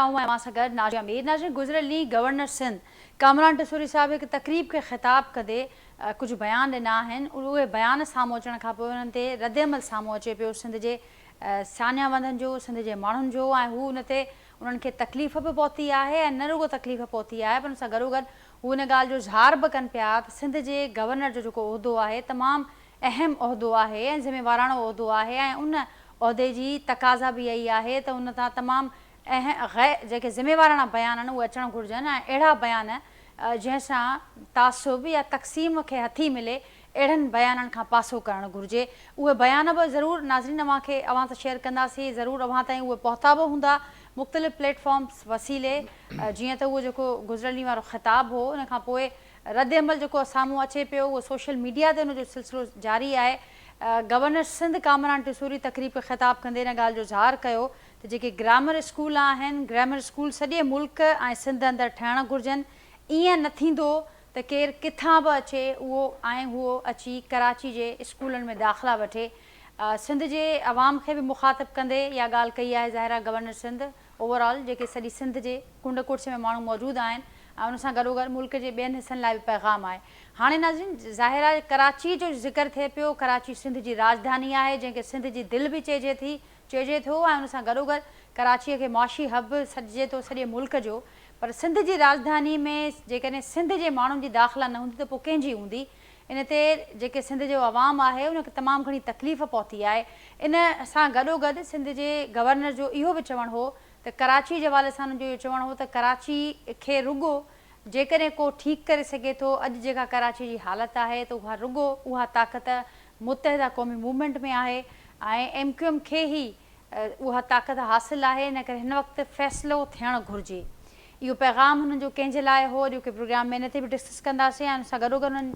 آئون آهيان اوهان سان گڏ نازيه مير. ناظرين گذريل ڏينهن گورنر سنڌ ڪامران ٽسوري صاحب هڪ تقريب کي خطاب ڪندي ڪجهه بيان ڏنا آهن. اهي بيان سامهون اچڻ کان پوء انهن تي ردعمل سامهون اچي پيو سنڌ جي ساڃاهه وندن جو، سنڌ جي ماڻهن جو ۽ هو ان تي انهن کي تڪليف به پهتي آهي ۽ نه رڳو تڪليف پهتي آهي پر ان سان گڏوگڏ هو ان ڳالهه جو اظهار به ڪن پيا ته سنڌ جي گورنر جو جيڪو عهدو آهي تمام اهم عهدو آهي ۽ ذميواراڻو عهدو آهي ۽ ان عهدي جي تقاضا به اها ئي آهي ته ان تان تمام اهم جيڪي ذميواراڻا بيان آهن اهي اچڻ گهرجن ۽ اهڙا بيان جنهن سان تعصب يا تقسيم کي هٿي ملي اهڙن بيانن کان پاسو ڪرڻ گهرجي. اهي بيان به ضرور ناظرين اوهان کي اوهان سان شيئر ڪنداسين ضرور اوهان تائين اهي پهتا به هوندا مختلف پليٽ فارمز وسيلي جيئن ته اهو جيڪو گذريل ڏينهن وارو خطاب هو ان کان پوء ردعمل جيڪو سامهون اچي پيو اهو سوشل ميڊيا تي ان جو سلسلو جاري آهي. گورنر سنڌ ڪامران ٽسوري تقريب کي خطاب ڪندي ان ڳالهه جو اظهار ڪيو ته جيڪي گرامر اسڪول آهن گرامر اسڪول سڄي ملڪ ۽ سنڌ اندر ٺهڻ گهرجن ائين نه ٿيندو ته ڪير ڪٿان به اچي اهو ۽ اهو اچي ڪراچي جي اسڪولن ۾ داخلا وٺي. سنڌ جي عوام کي به مخاطب ڪندي اها ڳالهه ڪئي آهي ظاهر آهي گورنر سنڌ اوور آل جيڪي سڄي سنڌ جي ڪنڊ ڪڙڇ ۾ ماڻهو موجود آهن ۽ ان سان گڏوگڏ ملڪ جي ٻين حصن لاء به پيغام آهي. هاڻي ناظرين ظاهر آهي ڪراچي جو ذڪر ٿئي پيو، ڪراچي سنڌ جي راڄڌاني آهي جنهن کي سنڌ جي دل به چئجي ٿي چئجي ٿو ۽ ان سان گڏوگڏ ڪراچيء کي معاشي حب به سڏجي ٿو سڄي ملڪ جو پر سنڌ جي راڄڌاني ۾ جيڪڏهن سنڌ جي ماڻهن جي داخلا نه هوندي ته پوء ڪنهن جي هوندي؟ ان تي جيڪي سنڌ جو عوام آهي ان کي تمام گهڻي تڪليف پهتي آهي. ان سان گڏوگڏ سنڌ جي گورنر جو اهو به چوڻ هو ته ڪراچي جي حوالي سان ان جو اهو چوڻ هو ته ڪراچي کي رڳو جيڪڏهن ڪو ٺيڪ ڪري سگهي ٿو اڄ جيڪا ڪراچي جي حالت آهي ته اها رڳو اها طاقت متحده قومي موومينٽ ۾ آهي ۽ ايم ڪيو ايم کي ئي اها طاقت حاصل آهي ان ڪري هن وقت فيصلو ٿيڻ گهرجي. اهو پيغام هنن جو ڪنهن جي لاء هو اڄوڪي پروگرام ۾ ان تي به ڊسڪس ڪنداسين ۽ ان سان گڏوگڏ هنن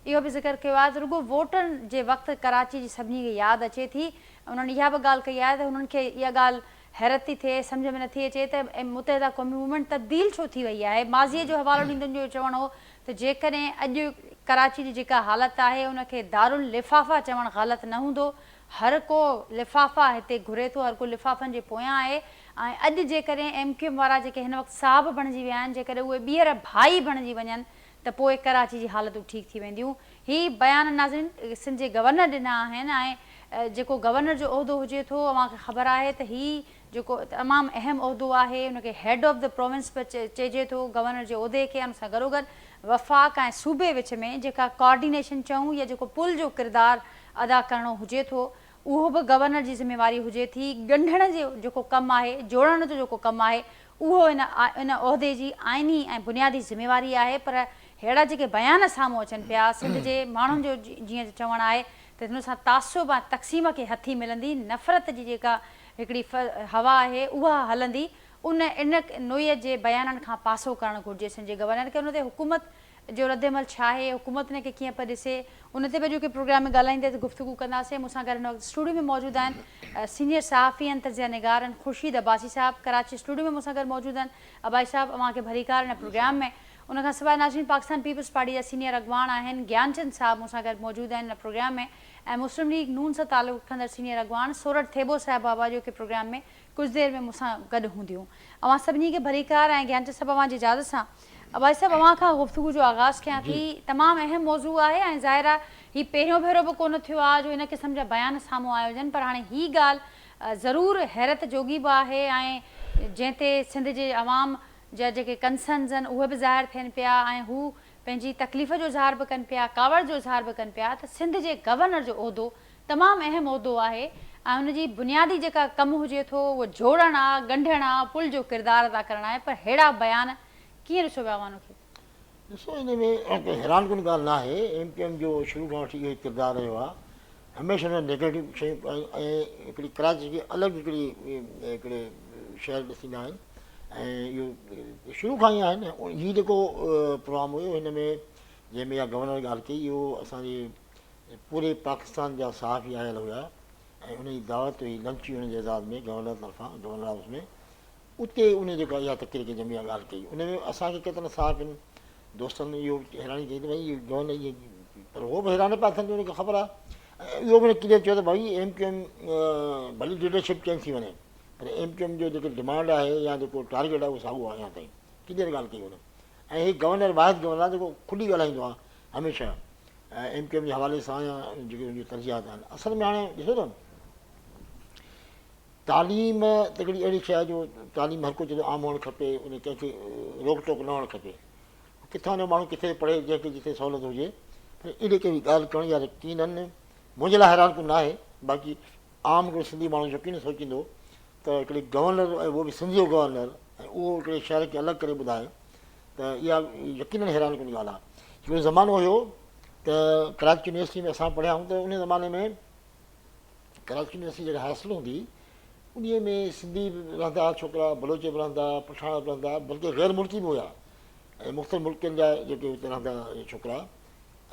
اهو به ذڪر ڪيو آهي ته رڳو ووٽن جي وقت ڪراچي جي سڀني کي ياد اچي ٿي انهن اها به ڳالهه ڪئي آهي ته هنن کي اها ڳالهه حيرت ٿي ٿئي سمجهه ۾ نٿي اچي ته متحده قومي موومينٽ تبديل ڇو ٿي وئي آهي ماضي جو حوالو ڏيندي هن جو اهو چوڻ هو ته جيڪڏهن اڄ ڪراچي جي جيڪا حالت آهي ان کي داراللفافه چوڻ غلط نه هوندو هر ڪو لفافا هتي گهري ٿو، هر ڪو لفافن جي پويان آهي ۽ اڄ جيڪڏهن ايم ڪيو ايم وارا جيڪي هن وقت صاحب بڻجي ويا آهن، جيڪڏهن اهي ٻيهر ڀائي بڻجي وڃن ته پوء ڪراچي جي حالتون ٺيڪ ٿي وينديون. هي بيان ناظرين سنڌ جي گورنر ڏنا آهن ۽ جيڪو گورنر جو عهدو هجي ٿو اوهان کي خبر آهي ته هي جيڪو تمام اهم عهدو آهي ان کي هيڊ آف the province به چئجي ٿو گورنر جي عهدي کي ان سان گڏوگڏ وفاق ۽ صوبي وچ ۾ جيڪا ڪوآرڊينيشن چئون يا جيڪو پل جو ڪردار ادا ڪرڻو هجي ٿو اهو به گورنر جي ذميواري هجي ٿي ڳنڍڻ جو جيڪو ڪم آهي جوڙڻ جو جيڪو ڪم آهي اهو ان ان عهدي جي آئيني ۽ بنيادي ذميواري آهي پر ههڙا جيڪي بيان سامهون اچن پيا سنڌ جي ماڻهن جو جيئن چوڻ آهي ته هن سان تعصب ۽ تقسيم کي هٿي ملندي نفرت جي جيڪا هڪڙي هوا آهي اها هلندي ان ان نوعيت جي بيانن کان پاسو ڪرڻ گهرجي سنڌ جي گورنر کي ان تي حڪومت جو ردعمل ڇا آهي حڪومت ان کي ڪيئن پئي ڏسي ان تي به اڄوڪي پروگرام ۾ ڳالهائيندي ته گفتگو ڪنداسين مون سان گڏ هن وقت اسٽوڊيو ۾ موجود آهن سينيئر صحافي ۽ تجزيه نگار آهن خورشيد عباسي صاحب ڪراچي اسٽوڊيو ۾ مون سان گڏ موجود آهن عباسي صاحب اوهان کي ڀليڪار هن پروگرام ۾ ان کان سواء ناظرين پاڪستان پيپلز پارٽي جا سينيئر اڳواڻ آهن گيان چند صاحب مون سان گڏ موجود آهن هن پروگرام ۾ ۽ مسلم ليگ نون سان تعلق رکندڙ سينيئر اڳواڻ سورٺ ٿيٻو صاحب بابا اڄوڪي پروگرام ۾ ڪجهه دير ۾ مون سان گڏ هونديون. اوهان سڀني کي ڀليڪار ۽ گيانچند صاحب اوهان جي اجازت سان عباسي صاحب اوهان کان گفتگو جو آغاز ڪيان ٿي. تمام اهم موضوع آهي ۽ ظاهر آهي هي پهريون ڀيرو به ڪونه ٿيو آهي جو ان قسم جا بيان سامهون آيا هجن پر هاڻي هي ڳالهه ضرور حيرت جوڳي به آهي ۽ جنهن تي سنڌ جي عوام جا جيڪي ڪنسرنز آهن اهي به ظاهر ٿين پيا ۽ هو پنهنجي تڪليف جو اظهار به ڪن پيا ڪاوڙ جو اظهار به ڪن پيا ته سنڌ جي گورنر جو عهدو تمام اهم عهدو آهي ۽ ان جي بنيادي جيڪا ڪم هجي ٿو اهو جوڙڻ آ، ڳنڍڻ آ، پل جو ڪردار ادا ڪرڻ آهي پر ههڙا بيان ڪيئن ڏسو پيا اوهان ان کي؟ ڏسو ان ۾ ڪو حيران ڪن ڳالهه ناهي، ايم ڪيو ايم جو شروع کان وٺي اهو ئي ڪردار رهيو آهي، هميشه انهن نيگيٽو شيون ۽ هڪڙي ڪراچي کي الڳ هڪڙي هڪڙي شهر ڏسيندا آهن ۽ اهو شروع کان ئي آهن هي جيڪو پروگرام هيو هن ۾ جنهن ۾ اها گورنر ڳالهه ڪئي اهو اسان جي پوري پاڪستان جا صحافي آيل هيا ۽ ان جي دعوت هئي لنچ هئي ان جي اعزاز ۾ گورنر طرفان گورنر هائوس ۾ اتي ان جيڪا اها تقرير ڪئي جنهن ۾ اها ڳالهه ڪئي ان ۾ اسان کي ڪيترن صحافين دوستن اهو حيراني ڪئي ته ڀائي اهو گورنر اهي پر هو به حيران پيا ٿين جو ان کي خبر آهي ۽ اهو به ڪليئر چيو ته ڀائي ايم ڪيو ايم ڀلي ليڊرشپ چينج ٿي وڃي پر ايم ڪيو ايم جو جيڪي ڊمانڊ آهي يا جيڪو ٽارگيٽ آهي اهو ساڳيو آهي اڃا تائين ڪليئر ڳالهه ڪئي هن ۽ هي گورنر واحد گورنر آهي جيڪو کلي ڳالهائيندو آهي هميشه ايم ڪيو ايم جي حوالي سان يا جيڪي ان جون ترجيحات آهن اصل ۾ هاڻي ڏسو ته تعليم ته هڪڙي اهڙي شيء آهي جو تعليم هر ڪو چوندو عام هئڻ کپي ان ڪنهن کي روڪ ٽوڪ نه هئڻ کپي ڪٿان جو ماڻهو ڪٿي پڙهي جنهن کي جتي سهولت هجي پر اهڙي ڪنهن ڳالهه ڪرڻ يا يقينن منهنجي لاء حيران ڪن ناهي باقي عام هڪڙو سنڌي ماڻهو يقينن سوچيندو ته هڪڙي گورنر ۽ اهو به سنڌ جو گورنر ۽ اهو هڪڙي شهر کي الڳ ڪري ٻڌائي ته اها يقينن حيران ڪن ڳالهه آهي. هڪڙو زمانو هيو ته ڪراچي يونيورسٽي ۾ اسان پڙهيا آهيون ته ان زماني ۾ ڪراچي يونيورسٽي جيڪا هاسٽل هوندي انهي ۾ سنڌي به رهندا هئا ڇوڪرا، بلوچ به رهندا هئا، پٺاڻ به رهندا هئا بلڪه غير ملڪي به هيا ۽ مختلف ملڪن جا جيڪي اتي رهندا هئا ڇوڪرا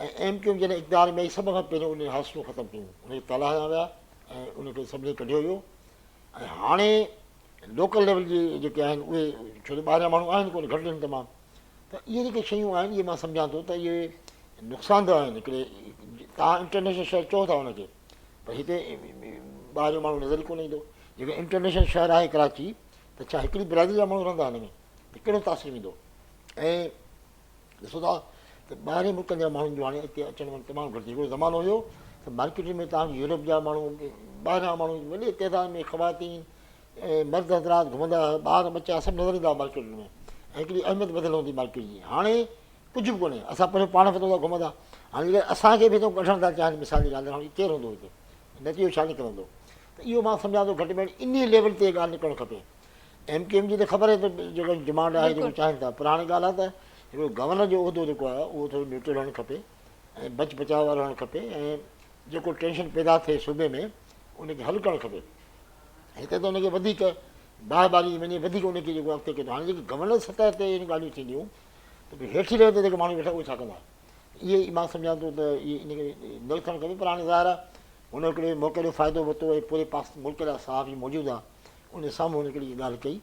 ۽ ايم ڪيو ايم جڏهن اقتدار ۾ آئي سڀ کان پهريون انهن هاسٽلون ختم ڪيون ان کي تالا هنيا ويا ۽ ان کي سڀني ڪڍيو ويو ۽ هاڻي لوڪل ليول جي جيڪي آهن اهي ڇو ته ٻاهريان ماڻهو آهن ڪونه گهٽ آهن تمام ته اهي جيڪي شيون آهن اهي مان سمجهان ٿو ته اهي نقصانده آهن هڪڙي تان انٽرنيشنل شهر چئو ٿا ان کي پر هتي ٻاهريون ماڻهو نظر ئي ڪونه ايندو جيڪو انٽرنيشنل شهر آهي ڪراچي ته ڇا هڪڙي برادري جا ماڻهو رهندا هن ۾ ته ڪهڙو تاثر ويندو ۽ ڏسو ٿا ته ٻاهرين ملڪن جا ماڻهن جو هاڻي هتي اچڻ وڃڻ تمام گهٽ ٿي ويو. هڪڙو زمانو هيو ته مارڪيٽن ۾ توهان کي يورپ جا ماڻهو، ٻاهريان ماڻهو وڏي تعداد ۾ خواتين ۽ مرد حضرات گهمندا هئا، ٻار ٻچا سڀ نظر ايندا هئا مارڪيٽن ۾ ۽ هڪڙي اهميت وڌيل هوندي مارڪيٽ جي. هاڻي ڪجهه به ڪونهي. اسان پنهنجو پاڻ ڦٿون ٿا گهمندا. هاڻي جيڪڏهن اسان کي به هتان ڪڍڻ ٿا چاهين مثال جي ڳالهه ته هاڻي ڪير هوندو هتي؟ نتيجو ڇا نڪرندو؟ ته اهو مان سمجهان ٿو گهٽ ۾ گهٽ انهي ليول تي ڳالهه نڪرڻ کپي. ايم ڪيو ايم جي ته خبر آهي ته جيڪا ڊمانڊ آهي جيڪو چاهين ٿا پر هاڻي ڳالهه آهي ته هڪڙو گورنر جو عهدو جيڪو آهي اهو ٿورو نيوٽرل هئڻ کپي ۽ بچ بچاء وارو هئڻ کپي ۽ جيڪو ٽينشن پيدا ٿئي صوبي ۾ ان کي حل ڪرڻ کپي هتي ته ان کي وڌيڪ باهه ٻاري وڃي وڌيڪ ان کي جيڪو اڳتي ڪندو هاڻي جيڪي گورنر سطح تي اهڙيون ڳالهيون ٿينديون ته پوء هيٺين ليول تي جيڪي ماڻهو ويٺا اهي ڇا ڪندا اهي ئي مان سمجهان ٿو ته اهي ان کي نه ٿيڻ کپي پر هاڻي ظاهر آهي هن هڪڙي موقعي جو فائدو ورتو ۽ پوري پاڪستان ملڪ جا صحافي موجود هئا ان سامهون هن هڪڙي ڳالهه ڪئي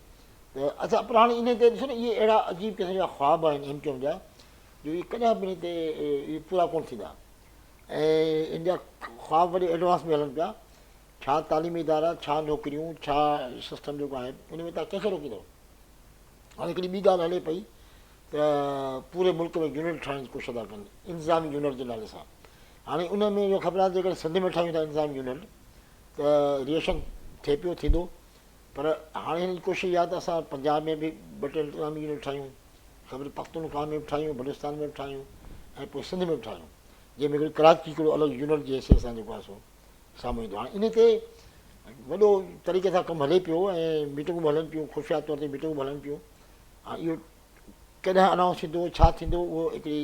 ته اڇا پر هاڻي انهي تي ڏسو نه اهي اهڙا عجيب قسم جا خواب آهن ايم ڪيو ايم جا جو اهي ڪڏهن به انهي تي اهي پورا ڪونه ٿيندا ۽ ان جا خواب وڏي ايڊوانس ۾ هلن پيا ڇا تعليمي ادارا ڇا نوڪريون ڇا سسٽم جيڪو آهي ان ۾ تان ڪنهن کي روڪيندو هاڻي هڪڙي ٻي ڳالهه هلي پئي ته پوري ملڪ ۾ يونٽ ٺاهڻ جي ڪوشش ٿا ڪن انتظامي يونٽ جي نالي سان هاڻي ان ۾ اهو خبر آهي جيڪڏهن سنڌ ۾ ٺاهيون ٿا انتظامي يونٽ ته ريئيڪشن ٿئي پيو ٿيندو پر هاڻي هنن جي ڪوشش اها ته اسان پنجاب ۾ به ٻه ٽي انتظامي يونٽ ٺاهيون خبر پختونخوا ۾ به ٺاهيون بلوچستان ۾ به ٺاهيون ۽ پوء سنڌ ۾ به ٺاهيون جنهن ۾ هڪڙي ڪراچي هڪڙو الڳ يونٽ جي حيثيت سان جيڪو آهي سو سامهون ايندو هاڻي ان تي وڏو طريقي سان ڪم هلي پيو ۽ ميٽنگون به هلن پيون خفيه طور تي ميٽنگون به هلن پيون هاڻي اهو ڪڏهن انائونس ٿيندو ڇا ٿيندو اهو هڪڙي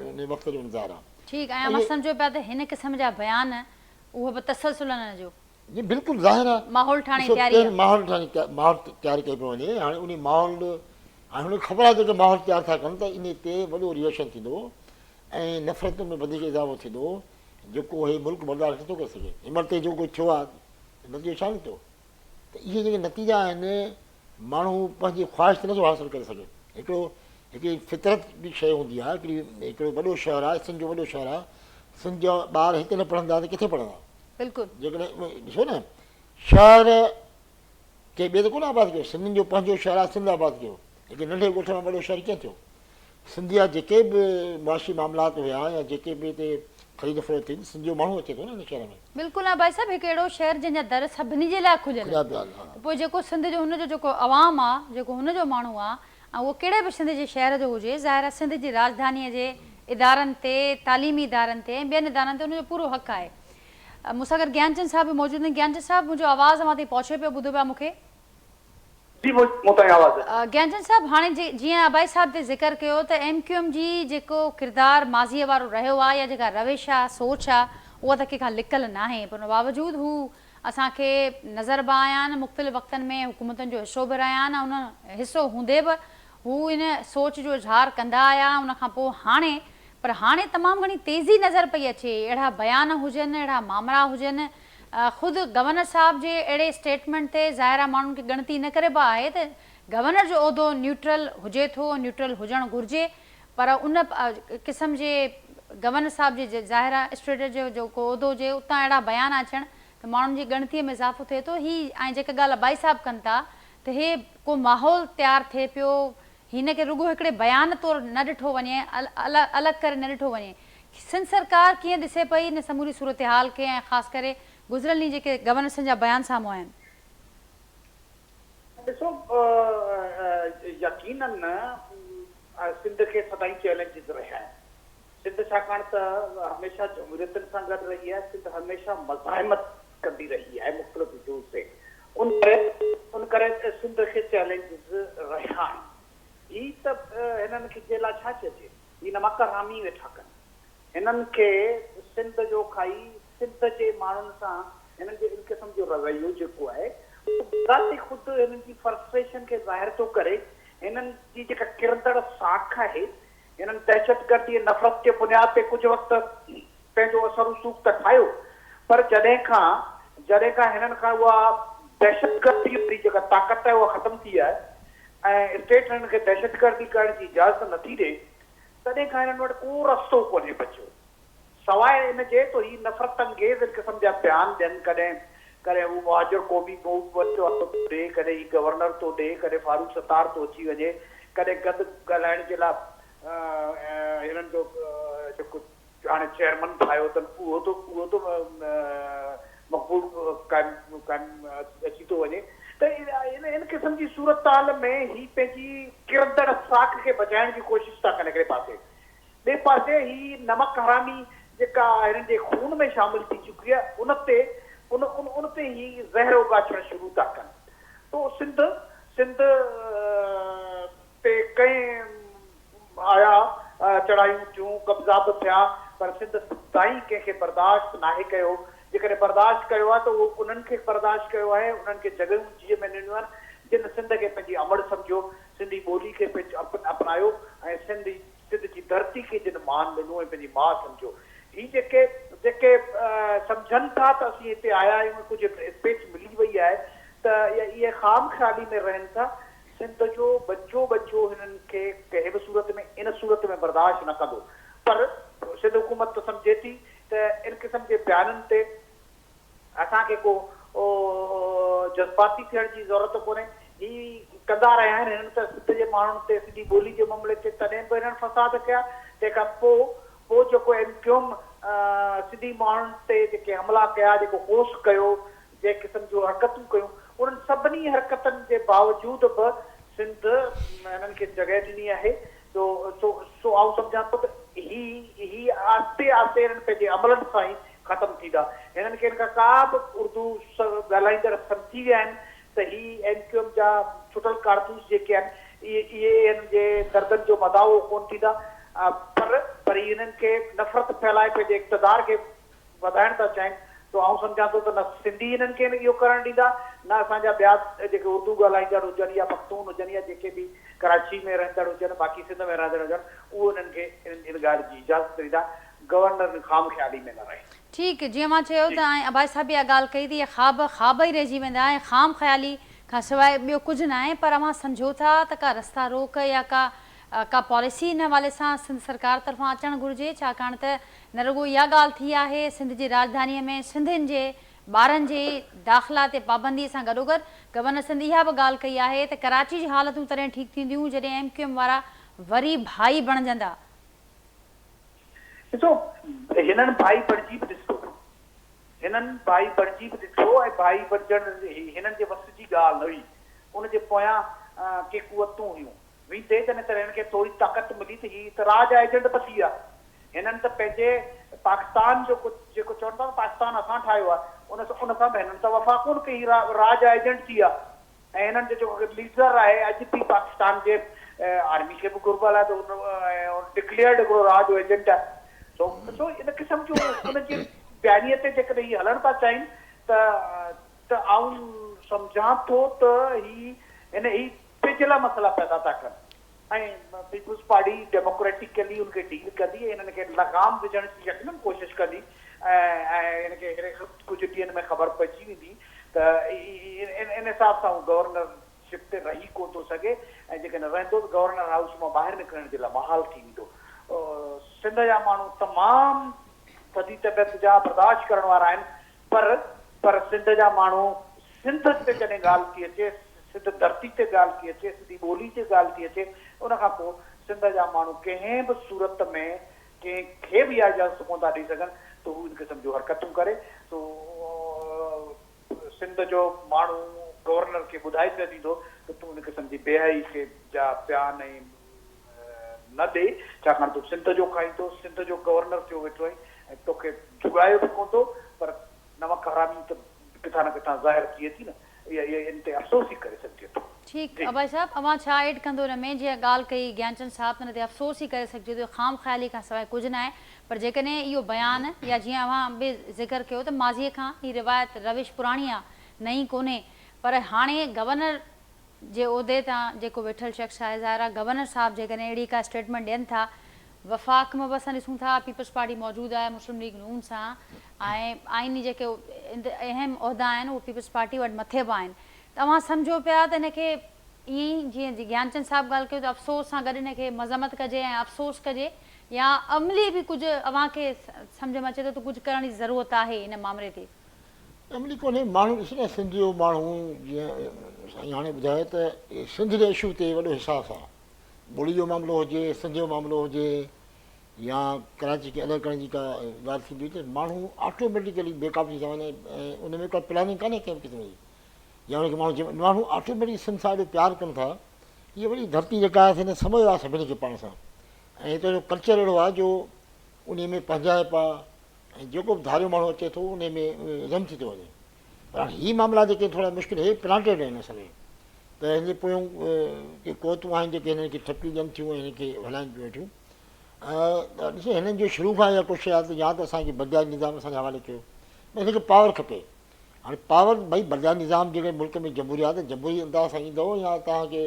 ان وقت جو انتظار آهي. ٺيڪ ۽ اوهان سمجهو پيا ته هن قسم جا بيان اهو به تسلسل ان جو. جي بلڪل ظاهر آهي. ماحول ٺاهڻ جي تياري آهي. ماحول ٺاهڻ جي ماحول تيار ڪئي پيو وڃي هاڻي انهي ماحول هاڻي هن کي خبر آهي جيڪي ماحول تيار ٿا ڪن ته انهي تي وڏو ريئڪشن ٿيندو ۽ نفرتن ۾ وڌيڪ اضافو ٿيندو جيڪو هي ملڪ برداشت نٿو ڪري سگهي هن مهل تي جو ڪجهه ٿيو آهي نتيجو ڇا نڪتو ته اهي جيڪي نتيجا آهن ماڻهو پنهنجي خواهش ته نٿو حاصل ڪري سگهي. هڪڙو هڪڙي فطرت به شيء هوندي آهي، هڪڙي هڪڙو وڏو شهر آهي، سنڌ جو وڏو شهر آهي، سنڌ جا ٻار هتي نه پڙهندا ته ڪٿي پڙهندا؟ بلڪل. جيڪڏهن ڏسو نه شهر ڪنهن ٻئي ته ڪونه آباد ڪيو، سنڌين جو پنهنجو شهر آهي، سنڌ آباد ڪيو. هڪ ننڍي ڳوٺ مان وڏو شهر ڪيئن ٿيو؟ سنڌ جا جيڪي به معاشي معاملات هيا يا جيڪي به هتي خريد فروخت ٿي سنڌ جو ماڻهو اچي ٿو نه هن شهر ۾. بلڪل ها ڀائي صاحب هڪ اهڙو شهر جنهن جا در سڀني جي لاء کليل آهن ته پوء جيڪو سنڌ جو هن جو جيڪو عوام آ جيڪو هن جو ماڻهو آ ۽ اهو ڪهڙي به سنڌ جي شهر جو هجي ظاهر آ سنڌ جي راڄڌاني جي ادارن تي تعليمي ادارن تي ۽ ٻين ادارن تي ان جو پورو حق آهي. مون سان گڏ گيانچند صاحب به موجود آهن گيانچند صاحب منهنجو آواز اوهان تائين پهچي پيو ٻڌو پيا مون کي. جي مون تائين آواز. گيانچند صاحب هاڻي جيئن ابائي صاحب تي ذڪر ڪيو ته ايم ڪيو ايم جي جيڪو ڪردار ماضيء وارو رهيو آهي يا جيڪا روش آهي سوچ آهي اها ته ڪنهن کان لڪل ناهي پر ان باوجود هو اسان کي نظر به آيا آهن مختلف وقتن ۾ حڪومتن جو حصو به رهيا آهن ۽ ان حصو هوندي به هو ان سوچ جو اظهار ڪندا آيا ان کان پوء هاڻي پر هاڻي تمام گهڻي تيزي نظر پئي اچي اهڙا بيان هجن اهڙا مامرا هجن خود گورنر صاحب جي اهڙي اسٽيٽمينٽ تي ظاهر آهي ماڻهن کي ڳڻتي ان ڪري به آهي ته گورنر جو عهدو نيوٽرل هجي ٿو نيوٽرل هجڻ گهرجي پر ان قسم جي گورنر صاحب جي ظاهر آهي اسٽيٽ جو جيڪو عهدو هجي اتان اهڙا بيان اچڻ ته ماڻهن جي ڳڻتيء ۾ اضافو ٿئي ٿو هي ۽ جيڪا ڳالهه ابائي صاحب ڪن ٿا ته هي ڪو ماحول تيار ٿئي پيو هن کي رڳو هڪڙي بيان طور نه ڏٺو وڃي الڳ ڪري نه ڏٺو وڃي سنڌ سرڪار ڪيئن ڏسي پئي ان سموري صورتحال کي ۽ خاص ڪري گذريل ڏينهن جيڪي گورنر سنڌ جا بيان سامهون آيا آهن. ڏسو يقينن سنڌ کي سدائين چئلينجز رهيا آهن. سنڌ ڇاڪاڻ ته هميشه جمهوريتن سان گڏ رهي آهي، سنڌ هميشه مزاحمت ڪندي رهي آهي مختلف اشوز تي، ان ڪري ان ڪري سنڌ کي چئلينجز رهيا آهن. هي ته هنن کي جي لاء ڇا چئجي، هي نمڪ حرامي ويٺا ڪن. هنن کي سنڌ جو کائي سنڌ جي ماڻهن سان هنن جو ان قسم جو رويو جيڪو آهي اهو بذات خود هنن جي فرسٽريشن کي ظاهر ٿو ڪري. هنن جي جيڪا ڪرندڙ ساک آهي، هنن دهشتگردي ۽ نفرت جي بنياد تي ڪجهه وقت پنهنجو اثر رسوخ ته ٺاهيو پر جڏهن کان جڏهن کان هنن کان اها دهشتگردي واري جيڪا طاقت آهي اها ختم ٿي آهي ۽ اسٽيٽ هنن کي دهشتگردي ڪرڻ جي اجازت نٿي ڏئي تڏهن کان هنن وٽ ڪو رستو ڪونهي بچيو سواء ان جي ته هي نفرت انگيز ان قسم جا بيان ڏين ڪڏهن ڪڏهن هو مهاجر قومي موومينٽ وارو ٿو ڏي ڪڏهن هي گورنر ٿو ڏي ڪڏهن فاروق ستار ٿو اچي وڃي ڪڏهن گند ڳالهائڻ جي لاء هنن جو جيڪو هاڻي چيئرمن ٺاهيو اٿن اهو ٿو اهو ٿو مقبول قائم قائم اچي ٿو وڃي ته ان قسم جي صورتحال ۾ هي پنهنجي ڪرندڙ ساک کي بچائڻ جي ڪوشش ٿا ڪن هڪڙي پاسي ٻئي پاسي هي نمڪ حرامي جيڪا هنن جي خون ۾ شامل ٿي چڪي آهي ان تي ان ان تي هي زهر اوڳاڇڻ شروع ٿا ڪن تو سنڌ سنڌ تي ڪئين آيا چڙهايون ٿيون قبضا به ٿيا پر سنڌ سدائين ڪنهن کي برداشت ناهي ڪيو جيڪڏهن برداشت ڪيو آهي ته اهو انهن کي برداشت ڪيو آهي انهن کي جڳهيون جيء ۾ ڏنيون آهن جن سنڌ کي پنهنجي امڙ سمجهيو سنڌي ٻولي کي اپنايو ۽ سنڌ سنڌ جي ڌرتي کي جن مان ڏنو ۽ پنهنجي ماء سمجهيو. هي جيڪي جيڪي سمجهن ٿا ته اسين هتي آيا آهيون ۽ ڪجهه اسپيس ملي وئي آهي ته اهي خام خيالي ۾ رهن ٿا. سنڌ جو ٻچو ٻچو هنن کي ڪنهن به صورت ۾ ان صورت ۾ برداشت نه ڪندو. پر سنڌ حڪومت ته سمجهي ٿي ته ان قسم جي بيانن تي اسان کي ڪو جذباتي ٿيڻ جي ضرورت ڪونهي. هي ڪندا رهيا آهن. هنن ته سنڌ جي ماڻهن تي سنڌي ٻولي جي معاملي تي تڏهن به هنن فساد ڪيا. تنهن کان پوء پوء جيڪو ايم ڪيو ايم سنڌي ماڻهن تي جيڪي حملا ڪيا، جيڪو ڪوس ڪيو، جنهن قسم جون حرڪتون ڪيون، انهن سڀني حرڪتن جي باوجود به سنڌ هنن کي جڳهه ڏني آهي. سو سو سو آئون سمجهان ٿو ته هي هي آهستي آهستي هنن پنهنجي عملن سان ئي ختم ٿيندا. هنن کي ان کان ڪا به اردو ڳالهائيندڙ سمجهي ويا آهن ته هي ايم ڪيو ايم جا ڇٽل ڪارتوس جيڪي آهن اهي اهي هنن جي دردن جو مداوو ڪونه ٿيندا پر پر هي هنن کي نفرت ڦهلائي پنهنجي اقتدار کي وڌائڻ ٿا چاهين سو آئون سمجهان ٿو ته نه سنڌي هنن کي اهو ڪرڻ ڏيندا نه اسان جا ٻيا جيڪي اردو ڳالهائيندڙ هجن يا پختون هجن يا جيڪي به ڪراچي ۾ رهندڙ هجن باقي سنڌ ۾ رهندڙ هجن اهو هنن کي ان ڳالهه جي اجازت ڏيندا گورنر خام خيالي ۾ نه رهي. ٺيڪ جيئن مان چيو ته ۽ ابائي صاحب به اها ڳالهه ڪئي ته اهي خواب خواب ئي رهجي ويندا ۽ خام خيالي کان سواء ٻيو ڪجهه ناهي پر اوهان سمجهو ٿا ته ڪا رستا روڪ يا ڪا ڪا پاليسي ان حوالي سان سنڌ سرڪار طرفان اچڻ گهرجي ڇاڪاڻ ته نه رڳو اها ڳالهه ٿي آهي سنڌ جي راڄڌانيء ۾ سنڌين جي ٻارن جي داخلا تي پابندي سان گڏوگڏ گورنر سنڌ اها به ڳالهه ڪئي آهي ته ڪراچي جون حالتون تڏهن ٺيڪ ٿينديون جڏهن ايم ڪيو ايم وارا وري ڀائي بڻجندا. ڏسو هنن ڀائي بڻجي به ڏسو هنن ڀائي بڻجي به ڏٺو ۽ ڀائي بڻجڻ هنن جي وس جي ڳالهه نه هئي ان جي پويان ڪي قوتون هيون ويندي جڏهن ته هنن کي ٿوري طاقت ملي ته هي ته را جا ايجنٽ به ٿي ويا. هنن ته پنهنجي پاڪستان جو جيڪو چون ٿا ته پاڪستان اسان ٺاهيو آهي ان ان سان به هنن ته وفا ڪونه ڪئي هي را را جا ايجنٽ ٿي ويا ۽ هنن جو جيڪو ليڊر آهي اڄ به پاڪستان جي آرمي کي به گهربل آهي ته ان ڊڪليئرڊ هڪڙو را جو ايجنٽ آهي سو سو ان قسم جون ان جي بيانيي تي جيڪڏهن هي هلڻ ٿا چاهين ته ته آئون سمجهان ٿو ته هي هن هي پنهنجي لاء مسئلا پيدا ٿا ڪن ۽ پيپلز پارٽي ڊيموڪريٽيڪلي ان کي ڊيل ڪندي ۽ انهن کي لغام وجهڻ جي يقينن ڪوشش ڪندي ۽ ان کي ڪجهه ڏينهن ۾ خبر پئجي ويندي ته ان حساب سان هو گورنر شپ تي رهي ڪونه ٿو سگهي ۽ جيڪڏهن رهندو ته گورنر هائوس مان ٻاهر نڪرڻ جي لاء محال ٿي ويندو. سنڌ جا ماڻهو تمام ٿڌي طبيعت جا برداشت ڪرڻ وارا آهن پر پر سنڌ جا ماڻهو سنڌ تي جڏهن ڳالهه ٿي اچي، سنڌ ڌرتي تي ڳالهه ٿي اچي، سنڌي ٻولي تي ڳالهه ٿي اچي، ان کان پوء سنڌ جا ماڻهو ڪنهن به صورت ۾ ڪنهن کي به اها اجازت ڪونه ٿا ڏئي سگهن ته هو ان قسم جون حرڪتون ڪري. سو سنڌ جو ماڻهو گورنر کي ٻڌائي ڇڏيندو ته تون ان قسم جي بي حيائي کي جا بيان ۽ نه ڏي، ڇاڪاڻ تون سنڌ جو کائين ٿو، سنڌ جو گورنر ٿيو ويٺو آهين ۽ توکي جهڳايو به ڪونه ٿو، پر نمڪ حرامي ته ڪٿان نه ڪٿان ظاهر ٿئي ٿي نه، اها ان تي افسوس ئي ڪري سگهجي ٿو. ٺيڪ جي. ابائي صاحب اوهان ڇا ايڊ ڪندو ان ۾ جيئن ڳالهه ڪئي گيانچند صاحب ته ان تي افسوس ئي ڪري سگهجي ٿو خام خيالي کان سواء ڪجهه ناهي پر جيڪڏهن اهو بيان يا جيئن اوهان به ذڪر ڪيو ته ماضي کان هي روايت روش پراڻي آ نئين ڪونهي پر هاڻي گورنر جي عهدي تان جيڪو ويٺل شخص آهي ظاهر آهي گورنر صاحب جيڪڏهن اهڙي ڪا اسٽيٽمينٽ ڏين ٿا وفاق ۾ به اسان ڏسون ٿا پيپلز پارٽي موجود آهي مسلم ليگ نون سان ۽ آئيني جيڪي اهم عهدا آهن اهي پيپلز پارٽي وٽ مٿي به آهن ته اوهان سمجهو پيا ته ان کي ائين ئي جيئن گيانچند صاحب ڳالهه ڪئي ته افسوس سان گڏ ان کي مذمت ڪجي ۽ افسوس ڪجي يا عملي به ڪجهه اوهان کي سمجهه ۾ اچي ٿو ته ڪجهه ڪرڻ جي ضرورت آهي ان مامري تي. عملي ڪونهي ماڻهو ڏس نه سنڌ جو ماڻهو جيئن سائين هاڻي ٻڌايو ته سنڌ جي اشو تي وڏو حساس آهي ٻولي جو معاملو هجي سنڌ جو معاملو هجي يا ڪراچي کي الڳ ڪرڻ جي ڪا ڳالهه ٿيندي ته ماڻهو آٽوميٽيڪلي بي قابو ٿي ٿا وڃن ۽ ان ۾ ڪا پلاننگ ڪانهي ڪنهن به قسم جي يا ان کي ماڻهو ماڻهو آٽوميٽڪ سنڌ سان ايڏو پيار ڪن ٿا هيء وڏي ڌرتي جيڪا آهي سنڌ سمويو آهي سڀني کي پاڻ سان ۽ هتان جو ڪلچر اهڙو آهي جو ان ۾ پنهنجائپ آهي ۽ جيڪو به ڌاريو ماڻهو اچي ٿو انهي ۾ ضم ٿي ٿو وڃي پر هاڻي هي معاملا جيڪي ٿورا مشڪل هي پلانٽيڊ آهن اصل ۾ ته هن جي پويون ڪي قوتون آهن جيڪي هنن کي ٺپي ڏين ٿيون ۽ هنن کي هلائين پيون ويٺيون ۽ ڏسو هنن جو شروع کان اها ڪوشش آهي ته يا ته اسانکي بلدياتي نظام اسانجي حوالي ڪيو هن کي پاور کپي هاڻي پاور ڀئي بلدياتي نظام جيڪڏهن ملڪ ۾ جمهوري آهي ته جمهوري انداز سان ايندو يا توهانکي